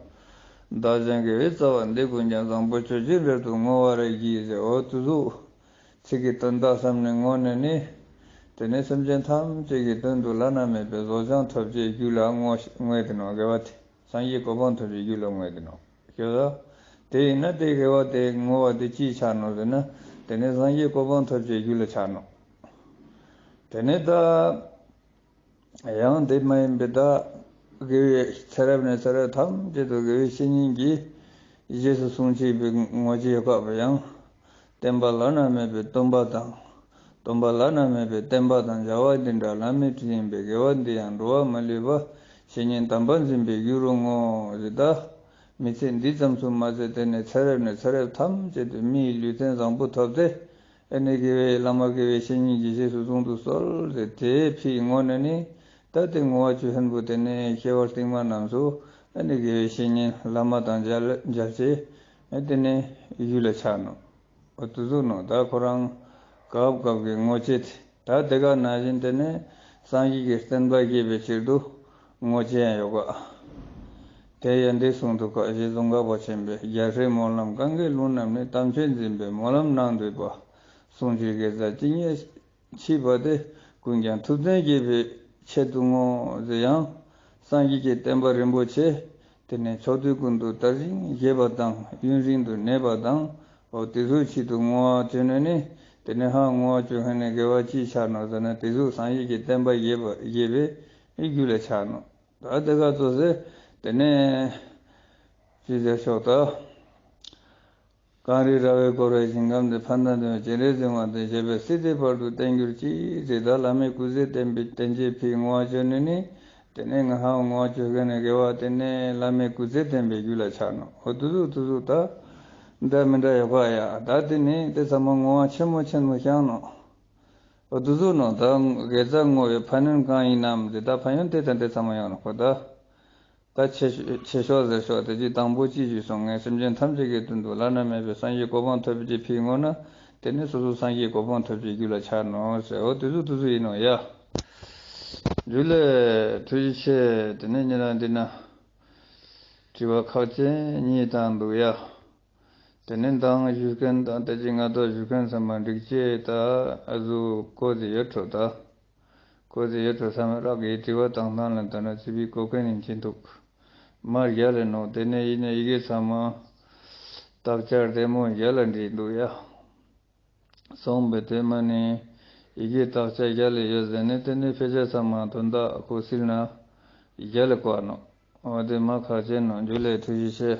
བདག་ཀྱང་དགེ་བའི་རྩ་བ་འདི་ཀུན་ཀྱང་། བཟང་པོ་སྤྱོད་ཕྱིར་རབ་ཏུ་བསྔོ་བར་བགྱི། ཟེར། འོ་དེ་ཚོ་ཚིག་གི་དོན་དག་བསམ་ནས་བསྔོ་ནས་ནི། དེ་ནས་སེམས་ཅན་ཐམས་ཅད་ཀྱི་དོན་དུ་བླ་ན་མེད་པའི་བཟོ་སྦྱོང་ཐོབ་ཅེས་རྒྱུད་ལ་བསྔོ་བསྔོས་ཏེ་ནོ། དགེ་བ་དེ་སངས་རྒྱས་གོ་འཕང་ཐོབ་ཅེས་རྒྱུད་ལ་བསྔོས་ཏེ་ནོ། ཁྱོད་ལ། དེ་ཡིན་ན་དེ་དགེ་བ་དེ་བསྔོ་བ་དེ་ཅིའི་ཆགས་ནོ་ཟེར་ན། དེ་ནས་སངས་རྒྱས་གོ་འཕང་ཐོབ་ཅེས་རྒྱུད་ལ་ཆགས་ནོ། དེ་ནས་ད། ཡང་དེ་མ་ཡིན་པའི་ད། དགེ་བའི་ཚེ་རབས་ནས་ཚེ་རབས་ཐམས་ཅད་དུ་དགེ་བའི་བཤེས་གཉེན་གྱིས་རྗེས་སུ་བཟུང་བྱས་པའི་བསྔོ་བྱེད་ཡོད་པ་ཡང་། བསྟན་པ་བླ་ན་མེད་པའི་སྟོན་པ་དང་། སྟོན་པ་བླ་ན་མེད་པའི་བསྟན་པ་དང་མཇལ་བ་འདི་འདྲ། བླ་མའི་དྲིན་ཡིན་པས་དགེ་བ་འདི་ཡང་། འགྲོ་བ་མ་ལུས་པ་བཤེས་གཉེན་དམ་པ་འཛིན་པའི་རྒྱུ་རུ་བསྔོ། ཞེས་ད། མི་ཚེ་འདི་ཙམ་དུ་མ་ཟད་དེ་ནས་ཚེ་རབས་ནས་ཚེ་རབས་ཐམས་ཅད་དུ་མིའི་ལུས་རྟེན་བཟང་པོ་ཐོབ་སྟེ། ཨ་ནི་དགེ་བའི་བླ་མ་དགེ་བའི་བཤེས་གཉེན་གྱིས་རྗེས་སུ་བཟུང་དུ་གསོལ་ཟེར་དེའི་ཕྱིར་བསྔོ་ནས་ནི། ད་དེ་བསྔོ་བ་ཆོས་ཧན་པོ་དེ་ནས་སྐྱེ་བ་རྟིང་མ་རྣམས་སུ་ཨ་ནི་དགེ་བའི་བཤེས་གཉེན་བླ་མ་དང་མཇལ་མཇལ་ཆེ་དེ་ནས་རྒྱུད་ལ་ཆགས་ནོ། འོ་དེ་ཚོ་ནོ། ད་ཁོ་རང་སྐབས་སྐབས་ཀྱི་བསྔོ་བྱེད་དེ། ད་དེ་ག་ནང་བཞིན་དེ་ནས་སངས་རྒྱས་ཀྱི་བསྟན་པ་རྒྱས་པའི་ཕྱིར་དུ་བསྔོ་བྱེད་ཡང་ཡོད་ག། དེ་ཡང་འདི་གསུང་དུ་ག། ཞེས་ཙོང་ཁ་པ་ཆེན་པོས། རྒྱལ་སྲས་སྨོན་ལམ་གང་གི་ལུང་རྣམས་ནི། དམ་ཆོས་འཛིན་པའི་སྨོན་ལམ་གནང་འདོད་པ། གསུང་ཆོས་དགེ་རྩ་ཇི་སྙེད་མཆིས་པ་དེ། ཀུན་ཀྱང་ཐུབ་བསྟན་རྒྱས་པའི་ཆེད་དུ་བསྔོ། ཟེར་ཡང་། སངས་རྒྱས་ཀྱི་བསྟན་པ་རིན་པོ་ཆེ། དེ་ནས་ཕྱོགས་དུས་ཀུན་ཏུ་དར་ཞིང་རྒྱས་པ་དང་ཡུན་རིང་དུ་གནས་པ་དང་། འོ་དེ་ཚོའི་ཆེད་དུ་བསྔོ་བ་བྱས་ནས་ནི། དེ་ནས་ཧ་བསྔོ་བ་བྱེད་མཁན་ནི་དགེ་བ་ཅིའི་ཆགས་ནོ་ཟེར་ན། དེ་ཚོ་སངས་རྒྱས་ཀྱི་བསྟན་པ་རྒྱས་པ་རྒྱས་པའི་རྒྱུད་ལ་ཆགས་ནོ། ད་དེ་ག་ཚོ་ཟེར། དེ་ནས་ཅི་ཟེར་ཤོག་ད། གངས་རི་ར་བས་བསྐོར་བའི་ཞིང་ཁམས་འདིར། ཕན་དང་ལྡན་པའི་སྤྱན་རས་གཟིགས་དབང་ཐང་། ཞེས་པའི་སྲིད་མཐའི་བར་དུ་བརྟན་གྱུར་ཅིག། ཟེར་ད་བླ་མའི་སྐུ་ཚེ་བརྟན་པའི་བརྟན་བྱེད་ཕྱིར་བསྔོ་བ་བྱས་ནས་ནི། དེ་ནས་ང་ཧ་བསྔོ་བ་བྱེད་མཁན་ནི་དགེ་བ་དེ་ནས་བླ་མའི་སྐུ་ཚེ་བརྟན་པའི་རྒྱུད་ལ་ཆགས་ནོ། འོ་དེ་ཚོ་དེ་ཚོ་ད། འདྲ་མི་འདྲ་ཡོད་པ་ཡ། ད་དེ་ནི་དེ་ཚང་མ་བསྔོ་བ་ཆེན་མོ་ཆེན་མོ་བཤད་ནོ། འོ་དེ་ཚོ་ནོ། ད་དགེ་རྩ་བསྔོ་བའི་ཕན་ཡོན་གང་ཡིན་ནམ་དེ། ད་ཕན་ཡོན་དེ་དང་དེ་ཚང་མ་ཡོང་ནོ་ཁོ་ད། ད་ཆེ་ཤོས་ཆེ་ཤོས་ཟེར་ཤོག་དེ་གཅིག་དང་པོ་ཅི་ཞུས་སོང་། ངས་སེམས་ཅན་ཐམས་ཅད་ཀྱི་དོན་དུ་བླ་ན་མེད་པའི་སངས་རྒྱས་གོ་འཕང་ཐོབ་པའི་ཕྱིར་བསྔོ་ན། དེ་ནི་སོ་སོ་སངས་རྒྱས་གོ་འཕང་ཐོབ་པའི་རྒྱུ་ལ་ཆགས་ནོ་ཟེར། འོ་དེ་ཚོ་དེ་ཚོ་ཡིན་ནོ་ཡ། རྒྱུ་ལས་ཐུགས་རྗེ་ཆེ། དེ་ནས་ཉེ་རང་འདི་ན། དྲི་བ་ཁག་ཅན་གཉིས་བཏང་འདུག་ཡ། དེ་ནས་མདང་ཞུ་མཁན་དང་དེ་རྗེས་སྔ་དྲོ་ཞུ་མཁན་ཚང་མ་འགྲིག་ཅེས་ད་ཨ་ཟུ་གོ་དེ་ཡོད་འགྲོ་ད། ཁོ་ཚོས་ཡོད་དོ་བསམ་རག་གི་དྲི་བ་བཏང་སྟངས་ལ་ལྟ་ན་ཙི་པིག་གོ་མཁན་ཡིན་གྱི་འདུག་མར་རྒྱ་ལ་ནོ། དེ་ནས་ཡིན་ན་ཡི་གེ་ཚང་མ་དག་ཆ་བདེ་མོ་རྒྱ་ལ་འདྲིས་འདུག་ཡ། སོང་བའི་དེ་མ་ནི་ཡི་གེ་དག་ཆ་རྒྱ་ལ་ཡོད་ཟེར་ནས། དེ་ནས་དཔེ་ཆ་ཚང་མ་དོན་དག་གོ་སྲིད་ན་རྒྱ་ལ་བཀོད་ནོ། འོ་དེ་མ་ཁག་ཅན་ནོ། འཇུ་ལེ་ཐུགས་རྗེ་ཆེ།